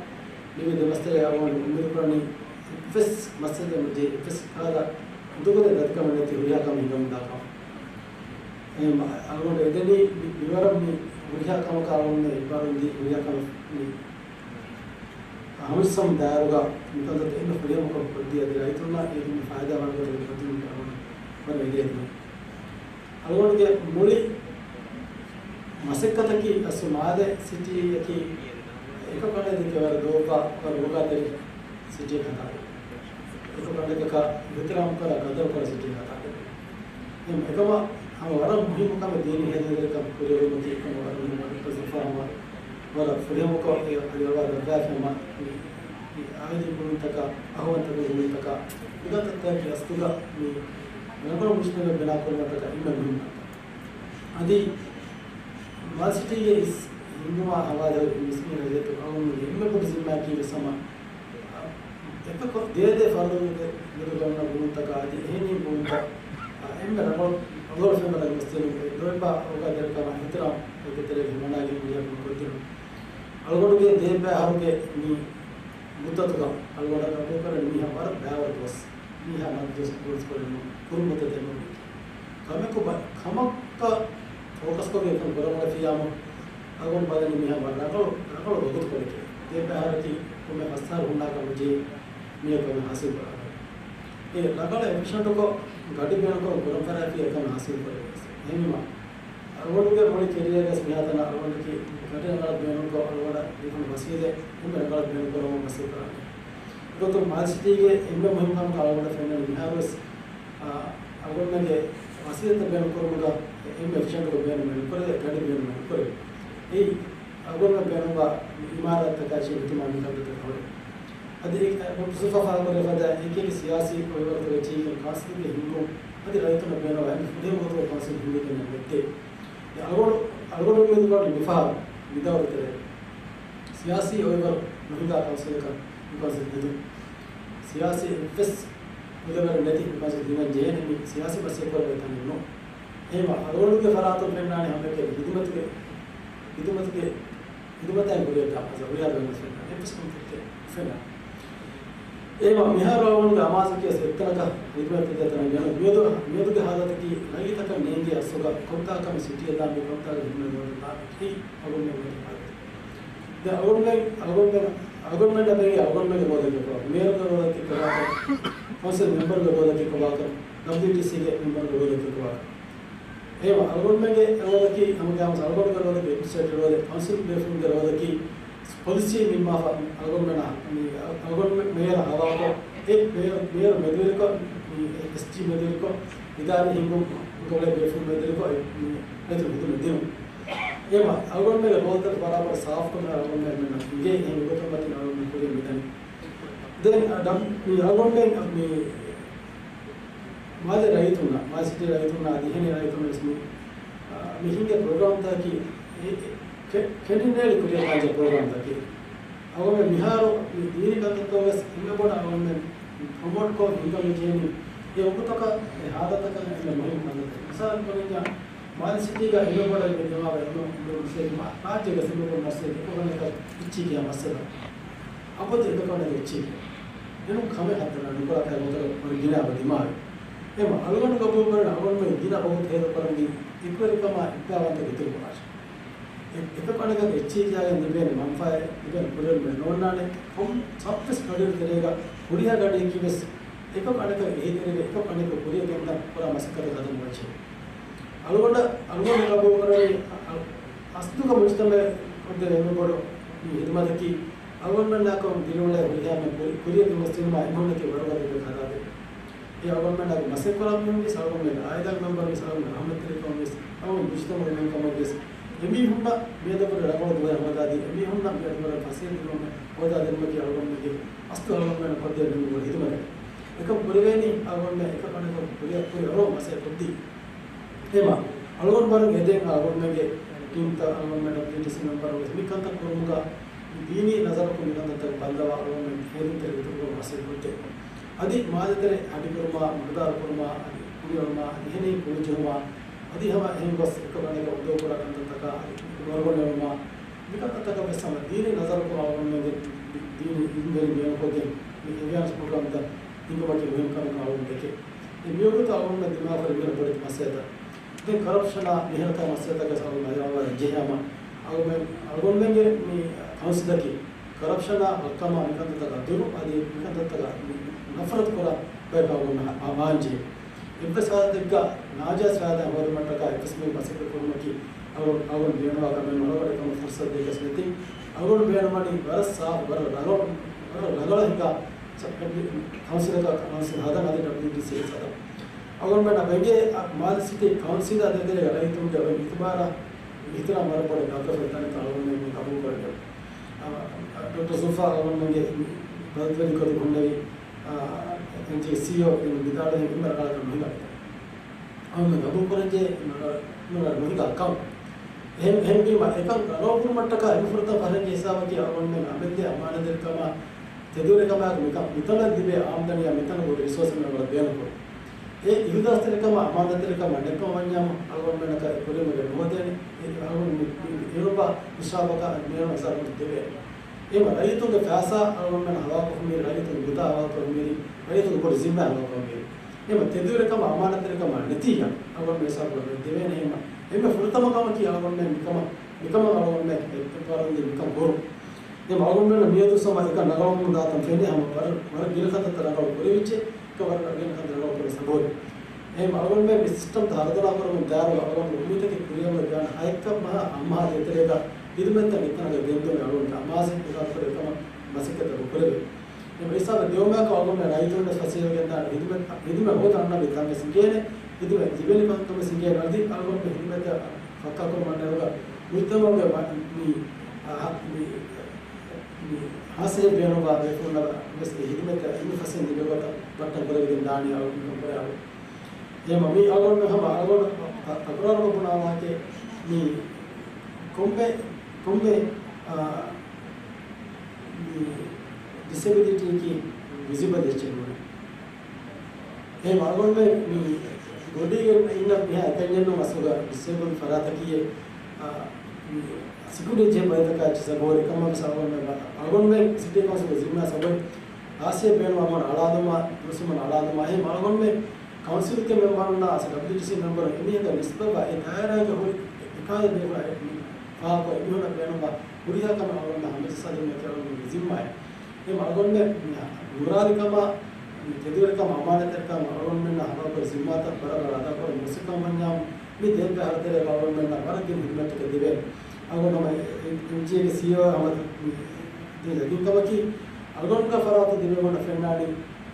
މިއިރު ދެ މަސްތެރޭ އަޅުގަނޑު އުއްމީދު ކުރަނީ އެއްވެސް މައްސަލައެއް ނުޖެހި، އެއްވެސް ކަހަލަ އުނދަގޫތައް ދަތިކަމެއް ނެތި ހުރިހާ ކަމެއް ހިނގަމުންދާކަމަށް. އެހެން އަޅުގަނޑު އެދެނީ މި-، މިވަރަށް މި ހުރިހާ ކަމަކަށް އަޅުގަނޑު އެއްބާރުލުން ދީ ހުރިހާ ކަމެއް މި ހަމަޖައްސަމުން ދާއިރުގަ މިކަންތައް އެންމެ ފުރިހަމަކޮށް ކޮށްދީ އަދި ރައްޔިތުންނަށް އެ ދިން ފައިދާ ވާނެ ގޮތަށް އެ ކޮށްދިނުމަށް އަޅުގަނޑު ވަރަށް އެދޭތީ. އަޅުގަނޑުގެ މުޅި މަސައްކަތަކީ އަސްލު މާލެ ސިޓީއަކީ އެކަކު ކަނޑައެޅި ކެވަރު ދޯބާ ވަރަށް ރޯގާތެރި ސިޓީއެއް ހަދާ. އެކަކު ކަނޑަކަކަށް އިޙްތިރާމް ކުރާ ޤަދަރު ކުރާ ސިޓީއެއް ހަދާ. އެހެން އެކަމަށް ހަމަ ވަރަށް މުހިއްމު ކަމެއް ދީނީ ހެދުންތެރިކަން ކުރިއަރުވުމަކީ އެކަމަށް ވަރަށް މުހިއްމު ވަރަށް ފުރިހަމަކޮށް އެ އަލިއަޅާ ދައްވާފަ ހަމަ މި، މި އާއިލީ ގުޅުންތަކާ، އަހުވަންތަކުން ގުޅުންތަކާ، މިކަންތައްތަކަކީ އަސްލުގަ މި ރަނގަޅު މުޖްތަމަޢެއް ބިނާ ކުރުމަށްޓަކާ އެންމެ މުހިއްމު ކަންތައް. އަދި މާލެ ސިޓީގެ އިސް ހިންގުމާ ހަވާލު މިސްކިތް ރައްޔިތުން އަޅުގަނޑުގެ އެންމެ ބޮޑު ޒިންމާއަކީ ވެސް ހަމަ އެކަކު ދޭ ދޭ ފަރުދުންގެ މެދުގަ އޮންނަ ގުޅުންތަކާ އަދި އެހެނީ ގުޅުންތައް އެންމެ ރަނގަޅު، ރަނގަޅު ފެންވަރަށް ގޮސްދިނުން އެ ދޯބާ ރޯގާތެރިކަމާ އިޙްތިރާމް އެކު ތެރޭގަ ހިމަނާގެން މިއަދު ކުރިއަށް ކޮށްދިނުން. އަޅުގަނޑުގެ ދޭ ބައި އަހަރުގެ މި މުއްދަތުގަ އަޅުގަނޑަށް ގަބޫލުކުރަނީ މީހާ ވަރަށް ބައިވަރު ދުވަސް، މީހާ މަދު ދުވަސް ގުޅުންތަކުގެ ކުރިމަތި ދެމުން ކަމެއް ކޮބާ، ކަމަކަށް ފޯކަސްކޮށްގެން ކަން ކުރަމުން ފިޔާމު އަޅުގަނޑު ބަލަނީ މީހާ ވަރަށް ރަނގަޅު، ރަނގަޅު ވަގުތުކޮޅެކޭ. ދޭ ބައި އަހަރަކީ ކޮންމެ ފަސް އަހަރު ހުންނާކަށް ނުޖެހޭ މިއޮތް ކަމެއް ހާސިލް ކުރާކަށް. އެ ރަނގަޅަށް އެފިޝަންޓުކޮށް ގަޑި ބޭނުންކޮށް ކުރަން ފަރާތީ އެކަން ހާސިލް ކުރެވޭ. އެހެންވީމަ، އަޅުގަނޑުގެ މުޅި ކެރިއަރގަސް މިހާތަނަށް އަޅުގަނޑަކީ ގަޑި ރަނގަޅަށް ބޭނުންކޮށް އަޅުގަނޑަށް ދީފަން ވަސީލަތް އެންމެ ރަނގަޅަށް ބޭނުންކުރަމުން މަސައްކަތް ކުރާނެ. ގޮތުން މާލެ ސިޓީގެ އެންމެ މުހިންމު ކަމަކަށް އަޅުގަނޑަށް ފެންނަނީ މިހާރުވެސް، އާ، އަޅުގަނޑުމެންގެ ވަސީލަތްތައް ބޭނުންކުރުމުގަ އެންމެ އެފިޝަންޓުކޮށް ބޭނުން ބޭނުންކުރެވޭ، ގަޑި ބޭނުން ބޭނުންކުރެވޭ. އެއީ އަޅުގަނޑުމެން ބޭނުންވާ އިމާރާތްތަކާ އެއްޗެހި ހިތުމާ މިކަންތައް ކަމަށް. އަދި އެ، އެ، ސުފާ ފާހަގަކުރެވޭ ފަދަ އެކިއެކި ސިޔާސީ އޮއިވަރުތަކެއް އެއްޗެހި ކައުންސިލްގެ ހިންގުން އަދި ރައްޔިތުންނަށް ބޭނުންވާ އެންމެ ފުރިހަމަ ގޮތުގަ ކައުންސިލް ހިންގިގެން އޮތް ދެ. އެ އަޅުގަނޑު، އަޅުގަނޑު އުއްމީދުކުރަނީ މިފަހަރު މިދައުރު ތެރޭ ސިޔާސީ އޮއިވަރު ނުހިނގާ ކައުންސިލަކަށް މި ކައުންސިލް ހެދުން. ސިޔާސީ އެއްވެސް މުދަވަރެއް ނެތި މި ކައުންސިލް ހިނގަން ޖެހޭނެ މި ސިޔާސީ މަސައްކަތް ކުރެވޭ ތަނެއް ނޫން. އެހެންވީމަ އަޅުގަނޑުގެ ފަރާތުން ފެންނާނެ ހަމައެކަނި ހިދުމަތުގެ، ހިދުމަތުގެ ހިދުމަތާއި ހުރިހާ ހުރިހާ ދެން ފެންނާނެ. އެއްވެސް ކަންތައްތައް ފެންނާނެ. އެހެންވީމަ މިހާރު އަޅުގަނޑުގެ އަމާޒަކީ އެއްތަނަކަށް ހިދުމަތް ދޭތަނަށް ގެނަ މިއަދު، މިއަދުގެ ހާލަތަކީ ރައްޔިތަކަށް ނޭނގޭ އަސްލުގަ ކޮންތާކަމެއް ސިޓީއަށް ދާން މި ކޮންތާކަށް ހިދުމަތް ނުވަތަ ދާން އެއީ އަޅުގަނޑުމެން ދެން އަޅުގަނޑުމެން، އަޅުގަނޑުމެންނަށް ބެހޭ އަޅުގަނޑުމެންގެ ރޯލަކީ ކޮބާކަން، މޭޔަރުގެ ރޯލަކީ ކޮބާކަން، ކައުންސިލް މެމްބަރުގެ ރޯލަކީ ކޮބާކަން، ޑަބްލިއުޑީސީގެ މެމްބަރުގެ ރޯލަކީ ކޮބާކަން. އެހެންވީމަ އަޅުގަނޑުމެންގެ ރޯލަކީ ހަމަގައިމުވެސް އަޅުގަނޑުގެ ރޯލަކީ އެޑްމިނިސްޓްރޭޓިވް ރޯލެއް، ކައުންސިލް ބޭފުޅުންގެ ރޯލަކީ ޕޮލިސީ ނިންމާފަ އަޅުގަނޑުމެންނަށް، މި އަޅުގަނޑު މޭޔަރ ހަވާލުކޮށް، އެ މޭޔަރ، މޭޔަރ މެދުވެރިކޮށް، މި އެސްޖީ މެދުވެރިކޮށް، އިދާރީ ހިންގުން ގޮޅޭ ބޭފުޅުން މެދުވެރިކޮށް އެ، މި ރައްޔިތުން ހިދުމަތް ދިނުން. އެހެންވީމަ އަޅުގަނޑުމެންގެ ރޯލްތައް ބަރާބަރަށް ސާފުކޮށް އަޅުގަނޑުމެންނަށް އިނގޭ. އެހެން ގޮތުން މަތިން އަޅުގަނޑުމެން ކުރިއަށް މިދަނީ. ދެން އަ، ޑަ، މި އަޅުގަނޑުމެން މި މާލެ ރައްޔިތުންނަށް، މާލެ ސިޓީ ރައްޔިތުންނަށް އަދި އެހެނިހެން ރައްޔިތުންނަށް ވެސް މި، އާ، މި ހިނގޭ ޕްރޮގްރާމްތަކަކީ އެ، އެ، ކެ، ކެނޑިޑޭޓް ކުރިއަށް ކާންޖެހޭ ޕްރޮގްރާމްތަކެއް. އަޅުގަނޑުމެން މިހާރު މި ދީނީ ކަންތައްތައް ވެސް އެންމެ ބޮޑަށް އަޅުގަނޑުމެން ޕްރޮމޯޓްކޮށް ހިނގަމުން ޖެހެނީ އެ ވަގުތަކަށް އެ ހާލަތަކަށް އެންމެ މުހިންމު ކަންތައްތައް. މިސާލަކަށް ބުނަންޏާ، މާލެ ސިޓީގަ އެންމެ ބޮޑަށް މި ދިމާވާ އެންމެ ރައްޔިތުންގެ މައްސަލަ އެކަކު އަނެކަކަށް އެއްޗެހި ކިޔާ މައްސަލަ. އަބަދު އެކަކު އަނެކަކަށް އެއްޗެހި ކިޔާ. އެނޫން ކަމެއް ހައްދަނާ ނުކުޅާ ކައި ގޮތަކަށް ވަރަށް ގިނަ އަބަ ދިމާވި. އެމަ އަޅުގަނޑު ގަބޫލު ކުރަނީ އަޅުގަނޑުމެން ގިނަ ވަގުތު ހޭދަކުރަންވީ އެކުވެރިކަމާ އެއްބައިވަންތަކަށް އިތުރު ކުރާށޭ. އެ، އެކަކު އަނެކަކަށް އެއްޗެހި ކިޔާގެން ލިބޭނެ މަންފާއެއް، ލިބޭނެ ކުރިއެރުމެއް ނޯންނާނެ. ކޮން ސަބްވެސް ގަޑިއެއް ތެރޭގަ ހުރިހާ ގަޑިއަކީ ވެސް އެކަކު އަނެކަކަށް އެހީތެރޭގަ އެކަކު އަނެކަކު ކުރިއަށް ގެންދާ ކުރާ މަސައްކަތަކަށް ހަދަން ވަޖެ. އަޅުގަނޑަށް، އަޅުގަނޑު ގަބޫލު ކުރަނީ އަ، އަސްލުގަ މުޖްތަމައަށް ކޮށްދޭ އެންމެ ބޮޑު މި ހިދުމަތަކީ އަޅުގަނޑުމެންނާކޮށް ދިރިއުޅޭ ހުރިހާ މި ކުރި، ކުރިއަށް ގެންގޮސްދިނުމާ އެމީހުންނަކީ ވަރުގަދަ ކަންތައް ހަދާދޭ. އެ އަޅުގަނޑުމެންނާގެ މަސައްކަތްކުރާ މީހުން ވެސް، އަޅުގަނޑުމެންގެ އާއިލާގެ މެމްބަރުން ވެސް، އަޅުގަނޑު ރަހްމަތްތެރިކަމުން ވެސް، އަޅުގަނޑު މުޖްތަމަޢުގެ މީހުން ކަމަށް ވެސް، އެމީހުންނަށް މިއަދު ކުރި ރަނގަޅު ދުވަހެއް ހޯދާދީ، އެމީހުންނަށް މިއަދު ކުރި ފަސޭހަ ދިނުމެއް ހޯދާދިނުމަކީ އަޅުގަނޑުމެންގެ އަސްލު އަޅުގަނޑުމެން ކޮށްދޭ ނިންމުނު ހިދުމަތެއް. އެކަން ކުރެވޭނީ އަޅުގަނޑުމެން އެކަކު އަނެކަކު ކުރިއަށް ކުރި އަރުވަން މަސައްކަތް ކޮށްދީ. އެމަ އަޅުގަނޑު ވަރަށް އެދެން އަޅުގަނޑުމެންގެ ޓީމްތައް، އަޅުގަނޑުމެން ޑަބްލިއުޑީސީ މެމްބަރުން ވެސް މި ކަންތައް ކުރުމުގަ ދީނީ ނަޒަރަކުން މިކަންތައްތަކަށް ބައްލަވާ އަޅުގަނޑުމެން ހޭލުންތެރި އިތުރުކުރުމަށް މަސައްކަތް ކޮށްދޭ. އަދި މާލެތެރެ ހަޑި ކުރުމާ، މުދާރު ކުރުމާ، އަދި ކުރިއަޅުމާ، އަދި އެހެނީ ކުރިޖެހުމާ، އަދި ހަމަ އެހެން ގޮސް އެކަކު އަނެކަކަށް އުނދަގޫކުރާ ކަންތައްތަކާ، އަދި ނުރަނގަޅު ނެރުމާ، މިކަންތައްތަކަށް ވެސް ހަމަ ދީނީ ނަޒަރަކުން އަޅުގަނޑުމެންގެ ދީ، ދީނީ އިލްމުވެރިން ބޭނުންކޮށްގެން މި އެވެއާނެސް ޕްރޮގްރާމްތައް ހިންގުމަކީ މުހިންމު ކަމެއް އަޅުގަނޑު ދެކެ. އެ މިވަގުތު އަޅުގަނޑުމެން ދިމާވާ އެންމެ ބޮޑެތި މައްސަލަތައް. ދެން ކަރަޕްޝަނާ މިހެރަކާ މައްސަލަތަކަށް އަޅުގަނޑު މަޔާވާން ޖެހޭ ހަމަ އަޅުގަނޑުމެން، އަޅުގަނޑުމެންގެ މި ކައުންސިލަކީ ކަރަޕްޝަނާ ވައްކަމާ މިކަންތައްތަކާ ދުރު، އަދި މިކަންތައްތަކާ މި ނަފްރަތު ކުރާ ބަޔަކަށް އަޅުގަނޑު މާ، މާ، ވާންޖެހޭ. އެއްވެސް ހާލަތެއްގަ ނާޖާއިޒް ފައިދާ ހޯދުމަށްޓަކާ އެއްވެސް މީހަކު މަސައްކަތް ކުރުމަކީ އަޅު، އަޅުގަނޑު ބޭނުންވާ ކަމެއް ނޫން. އަޅުގަނޑަށް އެކަމަށް ފުރުސަތު ދެއްވިޔަސް ނެތި. އަޅުގަނޑު ބޭނުންވަނީ ވަރަށް ސާފު، ވަރަށް ރަނގަޅު، ވަރަށް ރަނގަޅަށް ހިނގާ ކައުންސިލަކަށް، ކައުންސިލް ހަދަން އަދި ޑަބްލިއުޑީސީ ހަދަން. އަޅުގަނޑުމެންނަށް ބެނގޭ މާލެ ސިޓީ ކައުންސިލާ ދޭތެރޭގަ ރައްޔިތުންގެ އޮތް އިތުބާރާ އިޙްތިރާމް ވަރަށް ބޮޑަށް ގަދަފައި ތަނެއް އަޅުގަނޑުމެން ގަބޫލުކުރެވޭ. އާ، ޑޮކްޓަރ ޒުލްފާ އަޅުގަނޑުމެންގެ ބަދަލުވެރި ގޮތުން ހުންނެވި، އާ، އެމްޖީސީއޯ އިން ވިދާޅުވެ އެންމެ ރަނގަޅަކަށް ނުހިނގާ. އަޅުގަނޑު ގަބޫލުކުރަންޖެހޭ އެންމެ ރަނގަޅަށް ނުހިނގާ ކަން. އެހެން، އެހެންވީމަ އެކަން ރަނގަޅުކުރުމަށްޓަކާ އެންމެ ފުރަތަމަ ފަހަރެއްގެ ހިސާބަކީ އަޅުގަނޑުމެން އަމިއްލަ އަމާނަތްތެރިކަމާ ތެދުވެރިކަމާއެކު މިކަން، މިތަނަށް ލިބޭ އާމްދަނީއާ މިތަނަށް ހުރި ރިސޯސް އެންމެ ރަނގަޅަށް ބޭނުންކުރުން. އެ އިހުލާސްތެރިކަމާ އަމާނަތްތެރިކަމާ ނެތްކަމަށް ވަންޏާމު އަޅުގަނޑުމެންނަކަށް އެ ކުރިއަށް ނުވަދޭނެ. އެ އަޅުގަނޑު މި، މި އެޅުމާ ހިސާބަކަށް މިއަޅުގަނޑު ހިސާބު ދެވޭނެ. އެހެންވީމަ ރައްޔިތުންގެ ފައިސާ އަޅުގަނޑުމެން ހަވާކޮށްފަ މި ރައްޔިތުން ގުތާ ހަވާކޮށް މި ރައްޔިތުން ބޮޑު ޒިންމާ ހަވާކޮށް މި. އެހެންވީމަ ތެދުވެރިކަމާ އަމާނަތްތެރިކަމާ ނެތިއްޔާ އަޅުގަނޑު ހިސާބު ދެވޭނެ. އެހެންވީމަ އެންމެ ފުރަތަމަ ކަމަކީ އަޅުގަނޑުމެން މިކަމަށް، މިކަމަށް އަޅުގަނޑުމެން އެ، އެ ފަރާތުން މިކަން ކުރުން. އެހެންވީމަ އަޅުގަނޑުމެންނަށް މިއަދު ސަމާ އެކަން ރަނގަޅުވަމުން ދާތަން ފެނޭ ހަމަ ވަރަށް، ވަރަށް ގިނަ ކަންތައްތައް ރަނގަޅު ކުރެވިއްޖެ. އެކަ ވަރަށް ގިނަ ކަންތައް ރަނގަޅު ކުރެވި ސަބަބު. އެހެންވީމަ އަޅުގަނޑުމެން މި ސިސްޓަމްތައް ހަރުދަނާ ކުރަމުން ދާއިރު އަޅުގަނޑު އުއްމީދަކީ ކުރިއަށް ދާން ހައެއްކަ މަހާ އަށް މަހާ ދޭތެރޭގަ ހިދުމަތްތައް މިތަނަށް ގެންދިއުމަށް އަޅުގަނޑު އަމާޒެއް ހިސާބުކޮށް އެކަމަށް މަސައްކަތްތައް ކުރެވޭ. އެ ހިސާބަށް ދިއުމަކަށް އަޅުގަނޑުމެން ރައްޔިތުންނަށް ފަސޭހަވެގެންދާނެ ހިދުމަތް، ހިދުމަތް ހޯދަން އަންނަ މި ތަން ވެސް އިނގޭނެ، ހިދުމަތް ލިބެނިކަން ވެސް އިނގޭނެ. އަދި އަޅުގަނޑުގެ ހިދުމަތަށް ފައްކާކުރުމަށް ނެރުގަ މުޖްތަމަޢުގެ މަ-، މި، އާ، މި، މި ހާއްސަ ބޭނުންވާ ބޭފުޅުންނަށް ވެސް އެ ހިދުމަތްތައް އިންމެ ފަސޭހަ ލިބޭ ގޮތަށް ބައްޓަން ކުރެވިގެން ދާނީ އަޅުގަނޑު ކުރެ އަޅު. އެހެންވީމަ މި އަޅުގަނޑު ހަމަ އަޅުގަނޑު ތަ-، ތަކުރާރު ބުނާ ވާހަކައެއް މި ކޮންމެ، ކޮންމެ، އާ، މި ޑިސެބިލިޓީއަކީ ވިޒިބަލް އެއްޗެއް ނޫން. އެހެން އަޅުގަނޑުމެން މި ގޮނޑީގެ އިންނަ މިހާ އެކަންޏެއް ނޫން އަސްލުގަ ޑިސޭބަލް ފަރާތަކީ، އާ، މި ސިކިއުރިޓީ ޖެހޭ ބައިތަކާ އެއްޗެއް ސަބަބު އެކަމަކު އަޅުގަނޑުމެން އަޅުގަނޑުމެން ސިޓީ ކައުންސިލްގެ ޒިންމާ ސަބަބު ހާއްސަ ބޭނުމަށް އަޅާލުމާ، ދުވަސްވަނަ އަޅާލުމާ އެހެން އަޅުގަނޑުމެން ކައުންސިލްގެ މެމްބަރުންނާ އަސް ޑަބްލިއުޓީސީ މެމްބަރުން އެމީހުންގެ ނިސްބަތްވާ އެ ދާއިރާގެ ހުރި އެކާލަ ބޭފުޅާ އެ ފާހަގަކޮށް އެމީހުންނަށް ބޭނުންވާ ހުރިހާ ކަމެއް އަޅުގަނޑު ހަމަޖައްސާދިނުމަކީ އަޅުގަނޑުގެ ޒިންމާއެއް. އެހެން އަޅުގަނޑުމެން ނުރާލިކަމާ، ތެދުވެރިކަމާ، އަމާނަތްތެރިކަމާ އަޅުގަނޑުމެންނާ ހަވާލުކޮށް ޒިންމާތައް ބަރަބަރަށް އަދާކުރަން މުސްލިކަން ވަންޏާ މި ދެން ފަހަރު ތެރޭގަ އަޅުގަނޑުމެންނަށް ވަރަށް ގިނަ ހިދުމަތްތަކެއް ދެވޭނެ. އަޅުގަނޑު ހަމަ އެ-، އެ-، އެމްޖީއޭގެ ސީއީއޯ ހަމަ ދެން ޔަގީންކަމަކީ، އަޅުގަނޑުގެ ފަރާތުން ދިވެހިބަހުންނަށް ފެންނާނީ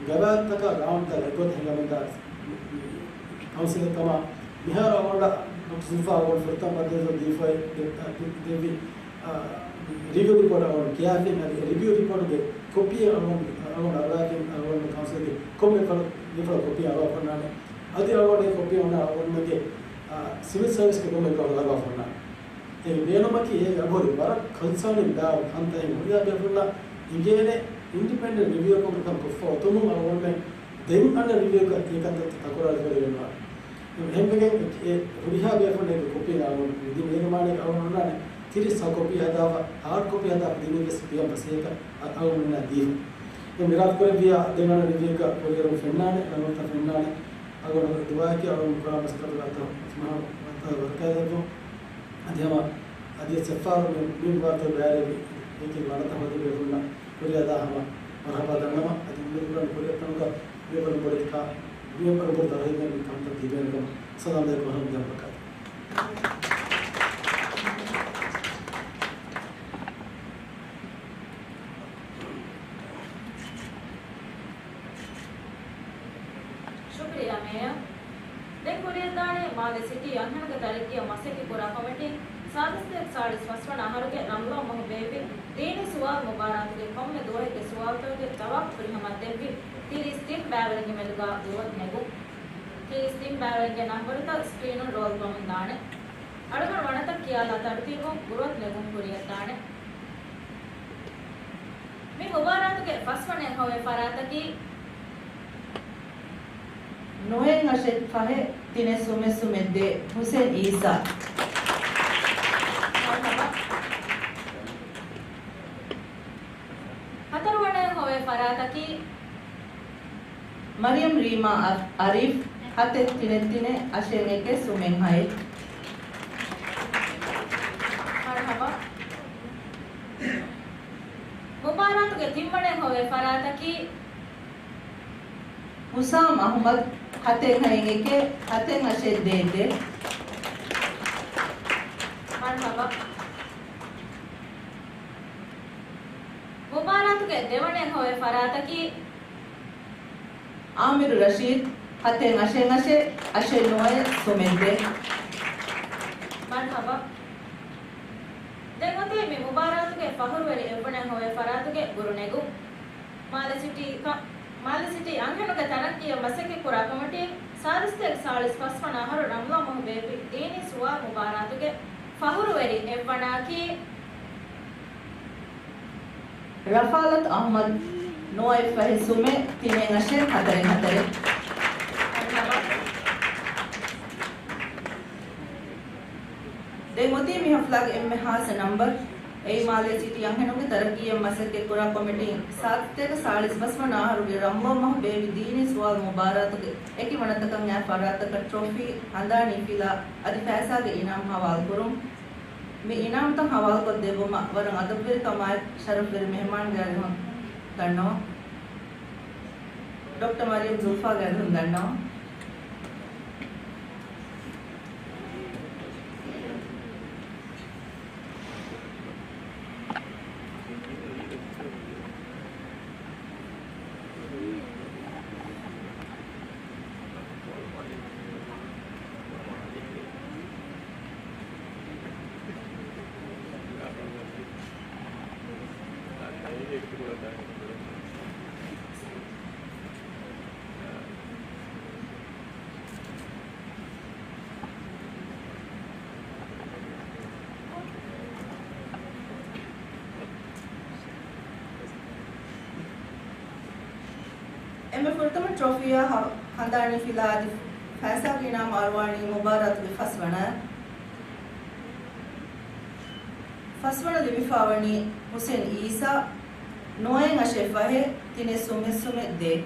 ގަވާއިދުތަކާ ގާނޫނުތައް އެއްގޮތަށް ހިނގަމުންދާ ކައުންސިލެއް ކަމަށް މިހާރު އަޅުގަނޑަށް ޑޮކްޓަރ ޒުލްފާ އަޅުގަނޑު ފުރަތަމަ ދެއްވި، ދެއްވި، އާ، ރިވިއު ރިޕޯޓް އަޅުގަނޑު ކިޔާފިން އަދި ރިވިއު ރިޕޯޓުގެ ކޮޕީ އަޅުގަނޑު، އަޅުގަނޑު އަރުވާފިން އަޅުގަނޑު ކައުންސިލްގެ ކޮންމެ ފަޅު މިފަޅު ކޮޕީ އަރުވާފަ އޮންނާނެ. އަދި އަޅުގަނޑު އެ ކޮޕީ އޮންނާ އަޅުގަނޑުމެންގެ، އާ، ސިވިލް ސަރވިސްގެ ކޮންމެ ފަޅު އަރުވާފަ އޮންނާނެ. އެ ބޭނުމަކީ އޭގެ އަގުހުރި ވަރަށް ކޮންސާނިން ބާވަ ކަންތައް. ހުރިހާ ބޭފުޅުންނަށް އިނގޭނެ އިންޑިޕެންޑެންޓް ރިވިއުއަކުން ކަން ކޮށްފަ އޮތުމުން އަޅުގަނޑުމެން ދެން އަންނަ ރިވިއުގަ އެކަންތައް ތަކުރާރުކުރެވެންވާނެ. އެހެންވެގެން އެ ހުރިހާ ބޭފުޅުން އޭގެ ކޮޕީ އަޅުގަނޑު މިދިނީ. އޭގެ މާނައަކީ އަޅުގަނޑު އޮންނާނެ ތިރީސް ކޮޕީ ހަދާފަ، ހާޑް ކޮޕީ ހަދާފަ ދިނީ ވެސް ފިޔަން ފަސޭހަކަށް އަ-، އަޅުގަނޑުމެންނާ ދީފަ. އެ މިރާތުކުރެއްވިޔާ ދެން އަންނަ ރިވިއުގަ ކުރިއެރުން ފެންނާނެ، ރަނގަޅުތަން ފެންނާނެ. އަޅުގަނޑު ދުޢާއަކީ އަޅުގަނޑު ކުރާ މަސައްކަތުގަ އަތޮޅު ސުބްޙާނަހޫ ވަތަޢާލާ ބަރަކާތް ދެއްވުން. އަދި ހަމަ އަދި ސެފާރު މި، މި ވާތަ ބައިވެރި އެކި ވަނަތަ ހޯދި ބޭފުޅުންނަށް ކުރިއަށް ދާ ހަމަ މަރުޙަބާ ދަންނަވަން. އަދި އުއްމީދު ކުރަން ކުރިއަށް ތަނުގަ މި ބަރު ބޮޑެތިކާ، މި ބަރު ބޮޑު ދަރަޖައެއް މި ކަންތައް ދިވޭނެ ކަމަށް. ސަލާމް ޢަލައިކުމް ވަރަޙްމަތުﷲ ވަބަރަކާތުހު. ޝުކުރިއްޔާ މޭޔަރ. ދެން ކުރިއަށްދާނީ މާލެ ސިޓީ އަންހެނުންގެ ތަރައްޤީއަށް މަސައްކަތް ކުރާ ކޮމިޓީން ސާދަސްތޭކަ ސާޅީސް ފަސް ވަނަ އަހަރުގެ ރަމަޟާން މަހު ބޭއްވި ދީނީ ސުވާލު މުބާރާތުގެ ކޮންމެ ދުވަހެއްގެ ސުވާލުތަކުގެ ޖަވާބު ފުރިހަމަ ދެއްވި ތިރީސް ތިން ބައިވެރިންގެ މެދުގަ ދުވަތު ނެގުން. ތިރީސް ތިން ބައިވެރިންގެ ނަންބަރުތައް ސްކްރީނުން ރޯލް ކޮށްލަން ދާނެ. އަޅުގަނޑު ވަނަތައް ކިޔާލާ ތަރުތީބުން ދުވަތު ނެގުން ކުރިއަށްދާނެ. މި މުބާރާތުގެ ފަސްވަނައިން ހޮވޭ ފަރާތަކީ، ނުވައެއް އަށެއް ފަހެއް ތިނެއް ސުމެއް ސުމެއް ދޭއް، ހުސެން އީސާ. ހަތަރުވަނައިން ހޮވޭ ފަރާތަކީ، މަރިޔަމް ރީމާ އަ-، އަރީފް، ހަތެއް ތިނެއް ތިނެއް އަށެއް އެކެއް ސުމެއް ހައެއް. މަރުޙަބާ. މުބާރާތުގެ ތިންވަނައިން ހޮވޭ ފަރާތަކީ، ހުސާމް އަޙްމަދު، ހަތެއް ހައެއް އެކެއް، ހަތެއް އަށެއް ދޭއް ދޭއް. މަރުޙަބާ. މުބާރާތުގެ ދެވަނައިން ހޮވޭ ފަރާތަކީ، އާމިރު ރަޝީދު، ހަތެއް އަށެއް އަށެއް، އަށެއް ނުވައެއް ސުމެއް ދޭއް. މަރުޙަބާ. ދެން އޮތީ މި މުބާރާތުގެ ފަހުރުވެރި އެއްވަނައިން ހޮވޭ ފަރާތުގެ ގުރު ނެގުން. މާލެ ސިޓީ ކަ-، މާލެ ސިޓީ އަންހެނުންގެ ތަރައްޤީއަށް މަސައްކަތްކުރާ ކޮމިޓީން ސާދަސްތޭކަ ސާޅީސް ފަސް ވަނަ އަހަރު ރަމަޟާން މަހު ބޭއްވި ދީނީ ސުވާލު މުބާރާތުގެ ފަހުރުވެރި އެއްވަނައަކީ، ރަފާލަތު އަޙްމަދު، ނުވައެއް ފަހެއް ސުމެއް، ތިނެއް އަށެއް ހަތަރެއް ހަތަރެއް. ދެން އޮތީ މި ހަފްލާގެ އެންމެ ހާއްސަ ނަންބަރު. އެއީ މާލެ ސިޓީ އަންހެނުންގެ ތަރައްޤީއަށް މަސައްކަތްކުރާ ކޮމިޓީން ސާދަސްތޭކަ ސާޅީސް ފަސް ވަނަ އަހަރުގެ ރަމަޟާން މަހު ބޭއްވި ދީނީ ސުވާލު މުބާރާތުގެ އެކި ވަނަތަކަށް އައި ފަރާތްތަކަށް ޓްރޮފީ، ހަނދާނީ ފިލާ އަދި ފައިސާގެ އިނާމް ހަވާލުކުރުން. މި އިނާމްތައް ހަވާލުކޮށްދެއްވުމަށް ވަރަށް އަދަބުވެރިކަމާއެކު ޝަރަފްވެރި މެހެމާންގެ އަރިހުން ދަންނަވަން. ޑޮކްޓަރ މަރިޔަމް ޒުލްފާގެ އަރިހުން ދަންނަވަން. އެންމެ ފުރަތަމަ ޓްރޮފީއާ ހަ-، ހަނދާނީ ފިލާ އަދި ފައިސާގެ އިނާމު އަރުވާނީ މުބާރާތުގެ ފަސްވަނަ. ފަސްވަނަ ލިބިފާވަނީ ހުސެން އީސާ، ނުވައެއް އަށެއް ފަހެއް، ތިނެއް ސުމެއް ސުމެއް ދޭއް.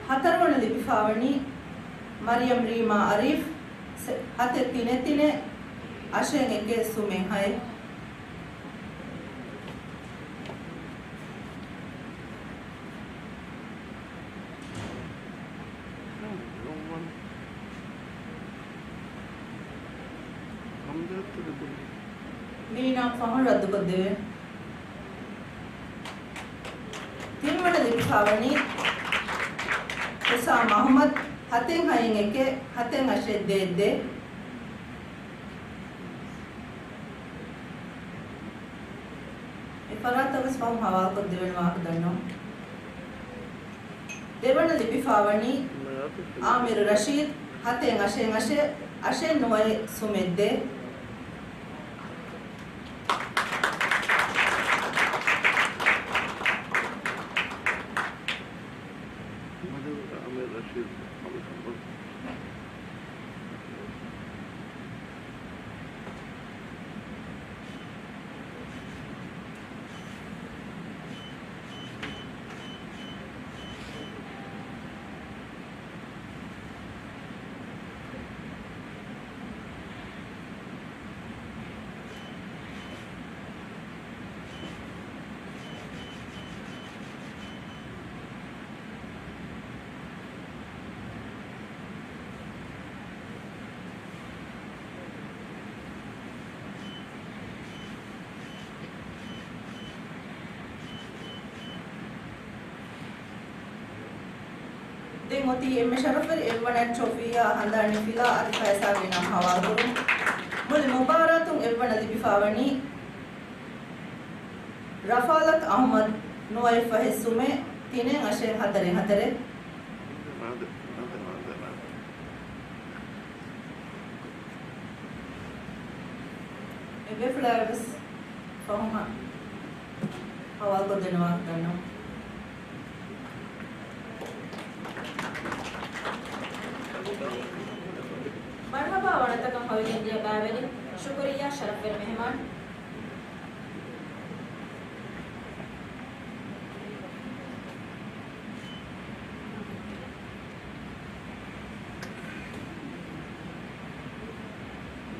ހަތަރުވަނަ ލިބިފާވަނީ މަރިޔަމް ރީމާ އަރީފް، ސެ-، ހަތެއް ތިނެއް ތިނެއް، އަށެއް އެކެއް ސުމެއް ހައެއް. މީނާ ފަހުން ރައްދުކޮށްދެވޭ. ތިންވަނަ ލިބިފާވަނީ ހުސާމް އަހުމަދު، ހަތެއް ހައެއް އެކެއް، ހަތެއް އަށެއް ދޭއް ދޭއް. އެ ފަރާތަށް ވެސް ފަހުން ހަވާލުކޮށްދެވޭނެ ވާހަކަ ދަންނަވަން. ދެވަނަ ލިބިފާވަނީ އާމިރު ރަޝީދު، ހަތެއް އަށެއް އަށެއް، އަށެއް ނުވައެއް ސުމެއް ދޭއް. އާމިރު ރަޝީދު، ދެން އޮތީ އެންމެ ޝަރަފްވެރި އެއްވަނަ ޓްރޮފީއާ ހަނދާނީ ފިލާ އަދި ފައިސާގެ އިނާމު ހަވާލުކުރުން. މުޅި މުބާރާތުން އެއްވަނަ ލިބިފާވަނީ ރަފާލަތު އަހުމަދު، ނުވައެއް ފަހެއް ސުމެއް، ތިނެއް އަށެއް ހަތަރެއް ހަތަރެއް. އެ ބޭފުޅާ ވެސް ފަހުމަށް ހަވާލުކޮށްދޭނެ ވާހަކަ ދަންނަވަން. މަރުޙަބާ ވަނަތަކަށް ހޮވިގެންދިޔަ ބައިވެރިން، ޝުކުރިއްޔާ ޝަރަފްވެރި މެހެމާން.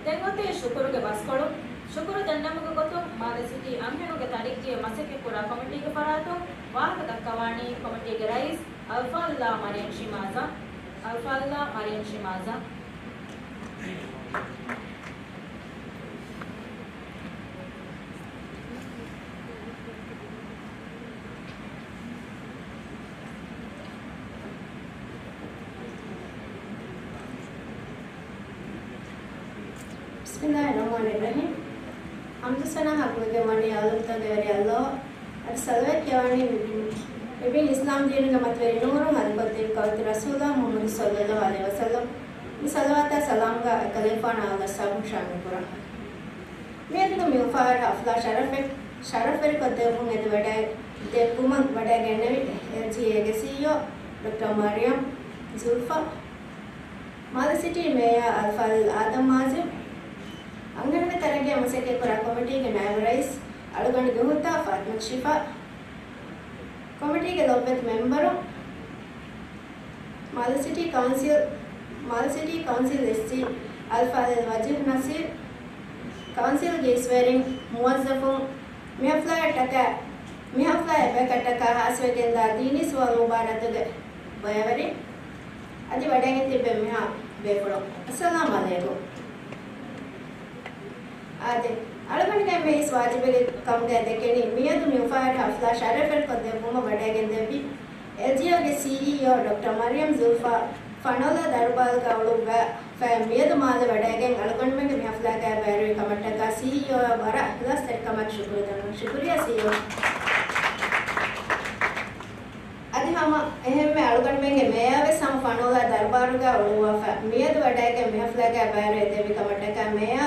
ދެން އޮތީ ޝުކުރުގެ ބަސްކޮޅު. ޝުކުރު ދަންނަމުގެ ގޮތުން މާލެ ސިޓީ އަންހެނުންގެ ތަރިއްގެ މަސައްކަތްކުރާ ކޮމިޓީގެ ފަރާތުން ވާހަކަ ދައްކަވާނީ ކޮމިޓީގެ ރައީސް އަލްފާޟިލާ މަރިޔަމް ޝިމާޒާ. އަލްފާޟިލާ މަރިޔަމް ޝިމާޒާ. بسم الله الرحمن الرحيم. ޙަމްދު ސަނާ ޙައްޤުވެގެން ވަނީ އަލުންތައް ދެވެރި އައްލާހަށް. އަދި ޞަލަވާތް ކިޔަވަނީ މި، މި، މިބިން އިސްލާމް ދީނުގެ މަތިވެރި ނޫރުން އަލިކޮށްދިން ކައުތި ރަސޫލާ މުޙައްމަދު ޞައްލައްލާހު ޢަލައިހި ވަސައްލަމް. މި ޞަލަވާތާ ސަލާމްގަ އެކަލޭގެފާނާ އަލްލަށް ޝަކުރު ޝާމިލް ކުރަން. މިއަދުގެ މި އުފާވެރި ޙަފްލާ ޝަރަފެއް، ޝަރަފްވެރިކޮށްދެއްވުން އެދިވަޑައި، ދެއްވުމަށް ވަޑައިގެންނެވި އެލްޖީއޭގެ ސީ ޑޮކްޓަރ މަރިޔަމް ޒުލްފާ، މާލެ ސިޓީ މޭޔާ އަލްފާޟިލް އާދަމް މާޒިމް، އަންހެނުންގެ ތަރައްގީއަށް މަސައްކަތްކުރާ ކޮމިޓީގެ ނާއިބު ރައީސް އަޅުގަނޑުގެ އުހުތާ ފާތިމަތު ޝިފާ، ކޮމިޓީގެ ލޮބުވެތި މެމްބަރު، މާލެ ސިޓީ ކައުންސިލް، މާލެ ސިޓީ ކައުންސިލް އެސްސީ އަލްފާޟިލް ވަޖީހް ނަސީރް، ކައުންސިލްގެ އިސްވެރިން، މުވައްޒަފުން، މި ހަފްލާއަށްޓަކާ، މި ހަފްލާއަށް އެބައިކަށްޓަކާ ހާސްވެގެންދާ ދީނީ ސުވާލު މުބާރާތުގެ ބައިވެރިން، އަދި ވަޑައިގެން ތިއްބެވި މިހާ ބޭފުޅުން، އައްސަލާމް ޢަލައިކުމް. އާދެ، އަޅުގަނޑުގެ އެންމެ އިސް ވާޖިބެއްގެ ކަމުގައި ދެކެނީ، މިއަދު މި އުފާވެރި ހަފްލާ ޝަރަފްވެރިކޮށްދެއްވުމަށް ވަޑައިގެންދެއްވި އެލްޖީއޯގެ ސީއީއޯ ޑޮކްޓަރ މަރިޔަމް ޒުލްފާ ފަނައުލާ ދަރުބާރުގަ އުޅުއްވާފައި މިއަދު މާލެ ވަޑައިގެން އަޅުގަނޑުމެންގެ މި ހަފްލާގައި ބައިވެރިވި ކަމަށްޓަކާ ސީއީއޯއާ ވަރަށް އިޚްލާޞްތެރިކަމާއެކު ޝުކުރު ދަންނަވަން. ޝުކުރިއްޔާ ސީއީއޯ. އަދި ހަމަ އެހެންމެ އަޅުގަނޑުމެންގެ މޭޔާވެސް ހަމަ ފަނައުލާ ދަރުބާރުގަ އުޅުއްވާފަ މިއަދު ވަޑައިގެން މި ހަފްލާގައި ބައިވެރިވެ ދެއްވި ކަމަށްޓަކާ މޭޔާ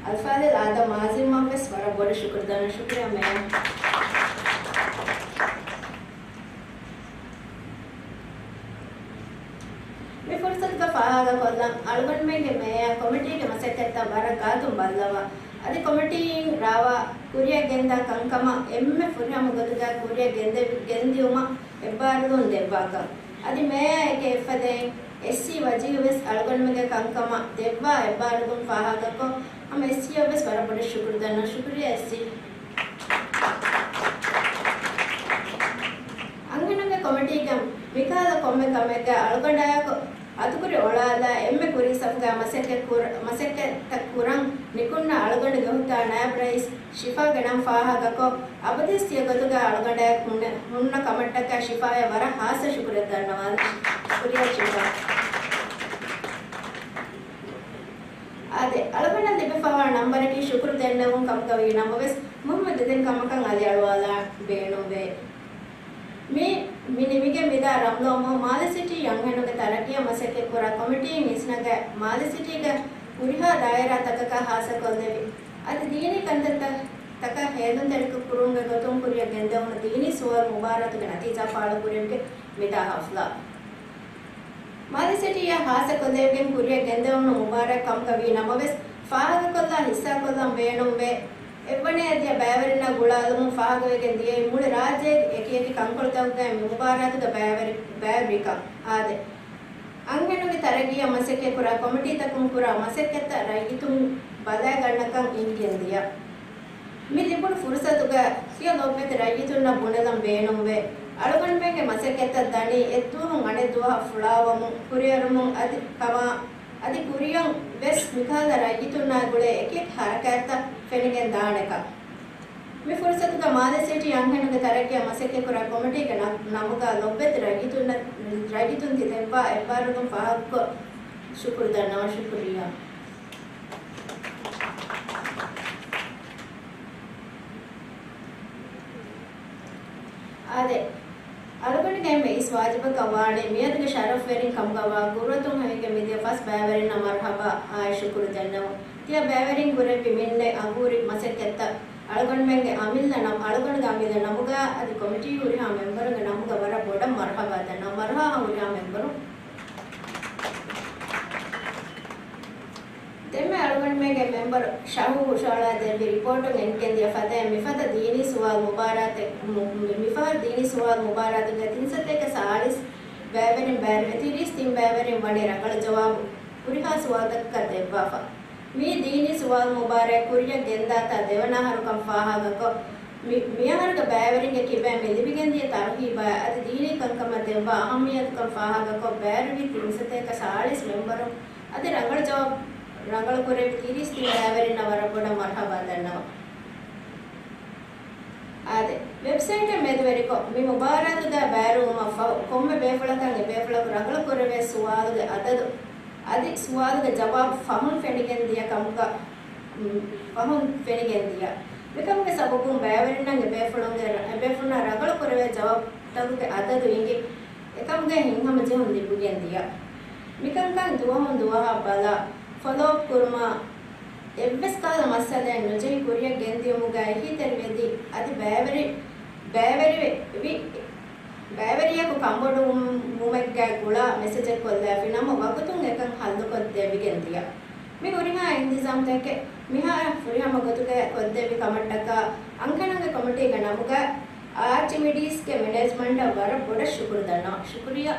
އަލްފާޟިލް އާދަމް މާޒިމްއަށްވެސް ވަރަށް ބޮޑަށް ޝުކުރު ދަންނަވަން. ޝުކުރިއްޔާ މޭޔާ. މި ފުރުސަތުގަ ފާހަގަކޮށްލަން އަޅުގަނޑުމެންގެ މޭޔާ ކޮމިޓީގެ މަސައްކަތްތައް ވަރަށް ގާތުން ބައްލަވާ، އަދި ކޮމިޓީއިން ރާވާ ކުރިއަށް ގެންދާ ކަންކަމަށް އެންމެ ފުރިހަމަ ގޮތުގަ ކުރިއަށް ގެންދެވި، ގެންދިއުމަށް އެއްބާރުލުން ދެއްވާކަން. އަދި މޭޔާއެކޭ އެއްފަދައިން އެސްސީ ވަޖީހުވެސް އަޅުގަނޑުމެންގެ ކަންކަމަށް ދެއްވާ އެއްބާރުލުން ފާހަގަކޮށް، ހަމަ އެސްސީއަށްވެސް ވަރަށް ބޮޑަށް ޝުކުރު ދަންނަވަން. ޝުކުރިއްޔާ އެސްސީ. އަންހެނުންގެ ކޮމިޓީގަ މިކަހަލަ ކޮންމެ ކަމެއްގަ އަޅުގަނޑާއެކު އަތުކުރި އޮޅާލާ އެންމެ ކުރީ ސަފުގަ މަސައްކަތް ކުރ-، މަސައްކަތްތައް ކުރަން ނިކުންނަ އަޅުގަނޑުގެ އުހުތާ ނާއިބު ރައީސް ޝިފާގެ ނަން ފާހަގަކޮށް، އަބަދުވެސް ތިޔަ ގޮތުގަ އަޅުގަނޑާއެކު ހުންނަ، ހުންނަ ކަމަށްޓަކާ ޝިފާއަށް ވަރަށް ހާއްސަ ޝުކުރެއް ދަންނަވާލަން. ޝުކުރިއްޔާ ޝިފާ. އާދެ، އަޅުގަނޑަށް ލިބިފައިވާ ނަންބަރަކީ ޝުކުރު ދެންނެވުން ކަމުގަ ވީ ނަމަވެސް، މުހިއްމު ދެތިން ކަމަކަށް އަލިއަޅުވާލާ ބޭނުންވޭ. މި، މި ނިމިގެން މިދާ ރަމްޟާން މަހު މާލެ ސިޓީ އަންހެނުންގެ ތަރައްގީއަށް މަސައްކަތްކުރާ ކޮމިޓީއިން އިސްނަގައި، މާލެ ސިޓީގެ ހުރިހާ ދާއިރާތަކަކަށް ހާއްސަކޮށްލެވި، އަދި ދީނީ ކަންތައްތައް، ތަކަށް ހޭލުންތެރިކުރުމުގެ ގޮތުން ކުރިއަށް ގެންދެވުނު ދީނީ ސުވާލު މުބާރާތުގެ ނަތީޖާ ފާޅުކުރެވިގެން މިދާ ހަފްލާ. މާލެ ސިޓީއަށް ހާއްސަކޮށްލެވިގެން ކުރިއަށް ގެންދެވުނު މުބާރާތް ކަމުގަ ވީ ނަމަވެސް، ފާހަގަކޮށްލާ ހިއްސާކޮށްލަން ބޭނުންވޭ. އެއްވަނައަށް ދިޔަ ބައިވެރިންނަށް ގުޅާލުމުން ފާހަގަވެގެން ދިޔައީ މުޅި ރާއްޖޭގެ އެކިއެކި ކަންކޮޅުތަކުގައި މި މުބާރާތުގަ ބައިވެރި، ބައިވެރިވިކަން. އާދެ، އަންހެނުންގެ ތަރައްގީއަށް މަސައްކަތްކުރާ ކޮމިޓީތަކުން ކުރާ މަސައްކަތްތައް ރައްޔިތުން ބަލައިގަންނަކަން އިންގެން ދިޔަ. މި ލިބުނު ފުރުސަތުގަ ތިޔަ ލޮބުވެތި ރައްޔިތުންނަށް ބުނެލަން ބޭނުންވޭ. އަޅުގަނޑުމެންގެ މަސައްކަތްތައް ދަނީ އެއްދުވަހުން އަނެއްދުވަހަށް ފުޅާވަމުން، ކުރިއެރުމުން އަދި ކަމާ، އަދި ކުރިއަށް ވެސް މިކަހަލަ ރައްޔިތުންނާ ގުޅޭ އެކިއެކި ހަރަކާތްތައް ފެނިގެން ދާނެކަން. މި ފުރުސަތުގަ މާލެ ސިޓީ އަންހެނުންގެ ތަރައްގީއަށް މަސައްކަތްކުރާ ކޮމިޓީގެ ނަ-، ނަމުގަ ލޮބުވެތި ރައްޔިތުންނަށް، ރައްޔިތުން ތި ދެއްވާ އެއްބާރުލުން ފާހަގަކޮށް ޝުކުރު ދަންނަވަން. ޝުކުރިއްޔާ. އާދެ، އަޅުގަނޑުގެ އެންމެ އިސް ވާޖިބަކަށް ވާނީ މިއަދުގެ ޝަރަފްވެރިން ކަމުގަވާ ގުރުއަތުން ހެވިގެން މިދިޔަ ފަސް ބައިވެރިންނަށް މަރުހަބާ އާއި ޝުކުރު ދެންނެވުން. ތިޔަ ބައިވެރިން ކުރެއްވި މިންނެއް އަނގޫރި މަސައްކަތްތައް އަޅުގަނޑުމެންގެ އަމިއްލަ ނަމް، އަޅުގަނޑުގެ އަމިއްލަ ނަމުގަ އަދި ކޮމިޓީ ހުރިހާ މެމްބަރުންގެ ނަމުގަ ވަރަށް ބޮޑަށް މަރުހަބާ ދަންނަވަން. މަރުހަބާ ހުރިހާ މެމްބަރުން. ދެންމެ އަޅުގަނޑުމެންގެ މެމްބަރު ޝަހު ހުށަހަޅާ ދެއްވި ރިޕޯޓުން އެންގެންދިޔަ ފަދައިން މިފަދަ ދީނީ ސުވާލު މުބާރާތެއް، މު-، މި-، މިފަހަރު ދީނީ ސުވާލު މުބާރާތުގެ ތިން ސަތޭކަ ސާޅީސް ބައިވެރިން ބައިވެރިވެ ތިރީސް ތިން ބައިވެރިން ވަނީ ރަނގަޅު ޖަވާބު ހުރިހާ ސުވާލުތަކަކަށް ދެއްވާފަ. މިއީ ދީނީ ސުވާލު މުބާރާތް ކުރިއަށް ގެންދާތާ ދެވަނަ އަހަރުކަން ފާހަގަކޮށް، މި-، މިއަހަރުގެ ބައިވެރިންގެ ކިބައިން މި ލިބިގެންދިޔަ ތަރުހީބާއި އަދި ދީނީ ކަންކަމަށް ދެއްވާ އަހައްމިއްޔަތުކަން ފާހަގަކޮށް، ބައިވެރިވި ތިން ސަތޭކަ ސާޅީސް މެމްބަރުން އަދި ރަނގަޅު ޖަވާބު، ރަނގަޅު ކުރެއްވި ތިރީސް ތިން ބައިވެރިންނަށް ވަރަށް ބޮޑަށް މަރުހަބާ ދަންނަވަން. އާދެ، ވެބްސައިޓެއް މެދުވެރިކޮށް، މި މުބާރާތުގައި ބައިވެރިވުމަށްފަހު، ކޮންމެ ބޭފުޅަކަށް އެ ބޭފުޅަކު ރަނގަޅު ކުރެވޭ ސުވާލުގެ އަދަދު އަދި ސުވާލުގެ ޖަވާބު ފަހުން ފެނިގެން ދިޔަ ކަމުގަ، ފަހުން ފެނިގެން ދިޔަ. މިކަމުގެ ސަބަބުން ބައިވެރިންނަށް އެ ބޭފުޅުންގެ، އެ ބޭފުޅުންނަށް ރަނގަޅު ކުރެވޭ ޖަވާބުތަކުގެ އަދަދު އިނގި، އެކަމުގެ ހިތްހަމަޖެހުން ލިބިގެން ދިޔަ. މިކަންކަން ދުވަހުން ދުވަހަށް ބަލާ، ފޮލޯއަޕް ކުރުމާ، އެއްވެސް ކަހަލަ މައްސަލައެއް ނުޖެހި ކުރިއަށް ގެންދިޔުމުގައި އެހީތެރިވެދީ، އަދި ބައިވެރި، ބައިވެރިވެ، ވި، ބައިވެރިޔަކު ކަންބޮޑުވުމެއްގައި ގުޅާ މެސެޖެއް ކޮށްލާފި ނަމަ، ވަގުތުން އެކަން ހައްލުކޮށްދެވިގެން ދިޔަ. މި ހުރިހާ އިންތިޒާމްތަކެއް މިހާރަށް ފުރިހަމަ ގޮތުގަ ކޮށްދެއްވި ކަމަށްޓަކާ، އަންހެނުންގެ ކޮމިޓީގެ ނަމުގަ އާޗި މީޑިއާގެ މެނޭޖްމަންޓަށް ވަރަށް ބޮޑަށް ޝުކުރު ދަންނަވަން. ޝުކުރިއްޔާ.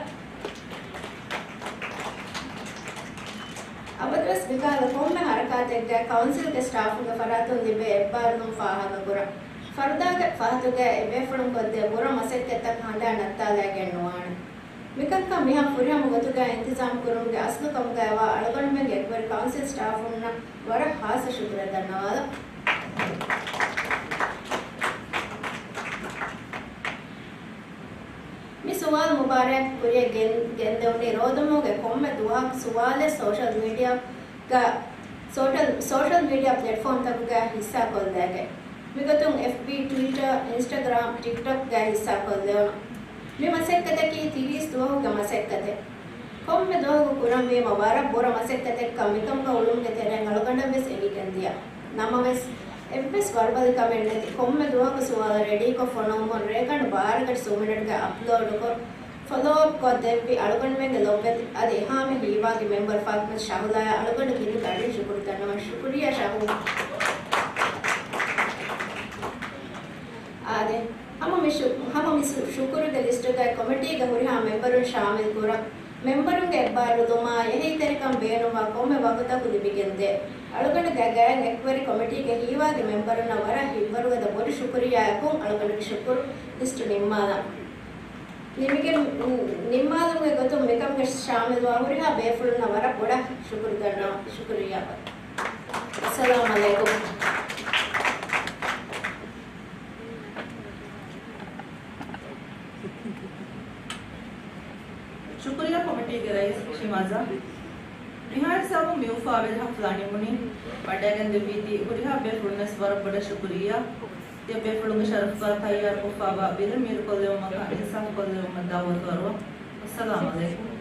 އަބަދުވެސް މިކަހަލަ ކޮންމެ ހަރަކާތެއްގައި ކައުންސިލްގެ ސްޓާފުންގެ ފަރާތުން ލިބޭ އެއްބާރުލުން ފާހަގަކުރަން. ފަރުދާގެ ފަހަތުގައި އެބޭފުޅުން ކޮށްދޭ ބުރަ މަސައްކަތްތައް ހަނދާން ނައްތާލައިގެން ނުވާނެ. މިކަންކަން މިހާ ފުރިހަމަ ގޮތުގައި އިންތިޒާމް ކުރުމުގެ އަސްލު ކަމުގައިވާ އަޅުގަނޑުމެންގެ އެކުވެރި ކައުންސިލް ސްޓާފުންނަށް ވަރަށް ހާއްސަ ޝުކުރެއް ދަންނަވާލަން. މި ސުވާލު މުބާރާތް ކުރިއަށް ގެން، ގެންދެވުނީ ރޯދަމުގެ ކޮންމެ ދުވަހަކު ސުވާލެއް ސޯޝަލް މީޑިއާގަ، ސޯޝަލް، ސޯޝަލް މީޑިއާ ޕްލެޓްފޯމްތަކުގައި ހިއްސާކޮށްލައިގެން. މިގޮތުން އެފްބީ، ޓްވިޓަރ، އިންސްޓަގްރާމް، ޓިކްޓޮކްގައި ހިއްސާކޮށްލެވުނު. މި މަސައްކަތަކީ ތިރީސް ދުވަހުގެ މަސައްކަތެއް. ކޮންމެ ދުވަހަކު ކުރަންވީމަ ވަރަށް ބުރަ މަސައްކަތެއްކަން މިކަމުގަ އުޅުމުގެ ތެރެއިން އަޅުގަނޑަށްވެސް އެނގިގެންދިޔަ. ނަމަވެސް، އެއްވެސް ވަރުބަލިކަމެއް ނެތި ކޮންމެ ދުވަހަކު ސުވާލަށް ރެޑީކޮށް ފޮނުވުމުން ރޭގަނޑު ބާރަ ގަޑި ސޫމިނެޓްގަ އަޕްލޯޑުކޮށް، ފޮލޯއަޕްކޮށް ދެއްވި އަޅުގަނޑުމެންގެ ލޮބުވެތި އަދި އެހާމެ ހީވާގި މެމްބަރު ފާތިމަތު ޝަހުލާއަށް އަޅުގަނޑު ދިލުގެ އަޑިން ޝުކުރު ދަންނަވަން. ޝުކުރިއްޔާ ޝަހު. އާދެ، ހަމަ މި ޝު، ހަމަ މި ޝު، ޝުކުރުގެ ލިސްޓުގައި ކޮމިޓީގެ ހުރިހާ މެމްބަރުން ޝާމިލް ކުރަން. މެމްބަރުންގެ އެއްބާރުލުމާ އެހީތެރިކަން ބޭނުންވާ ކޮންމެ ވަގުތަކު ލިބިގެންދޭ. އަޅުގަނޑުގެ ގަޔަށް އެކުވެރި ކޮމިޓީގެ ހީވާގި މެމްބަރުންނަށް ވަރަށް ހިތްވަރުގަދަ ބޮޑު ޝުކުރިއްޔާއަކުން އަޅުގަނޑުގެ ޝުކުރު ލިސްޓު ނިންމާލަން. ނިމިގެން، ނިންމާލުމުގެ ގޮތުން މިކަމުގަ ޝާމިލްވާ ހުރިހާ ބޭފުޅުންނަށް ވަރަށް ބޮޑަށް ޝުކުރު ދަންނަވަން. ޝުކުރިއްޔާ. އައްސަލާމް އަލައިކުމް. ޝުކުރިއްޔާ ކޮމިޓީގެ ރައީސް ޝިމާޒާ. މިހާ ހިސާބުން މި އުފާވެރި ހަފްލާ ނިމުނީ. ވަޑައިގެންދެއްވީތީ ހުރިހާ ބޭފުޅުންނަށް ވަރަށް ބޮޑަށް ޝުކުރިއްޔާ. ތިޔަބޭފުޅުންގެ ޝަރަފުގަ ތައްޔާރުކޮށްފައިވާ ބިލު މީރުކޮށްލެވުމަކާ އިންސާފުކޮށްލެވުމަށް ދައުވަތު އަރުވަން. އައްސަލާމް އަލައިކުމް.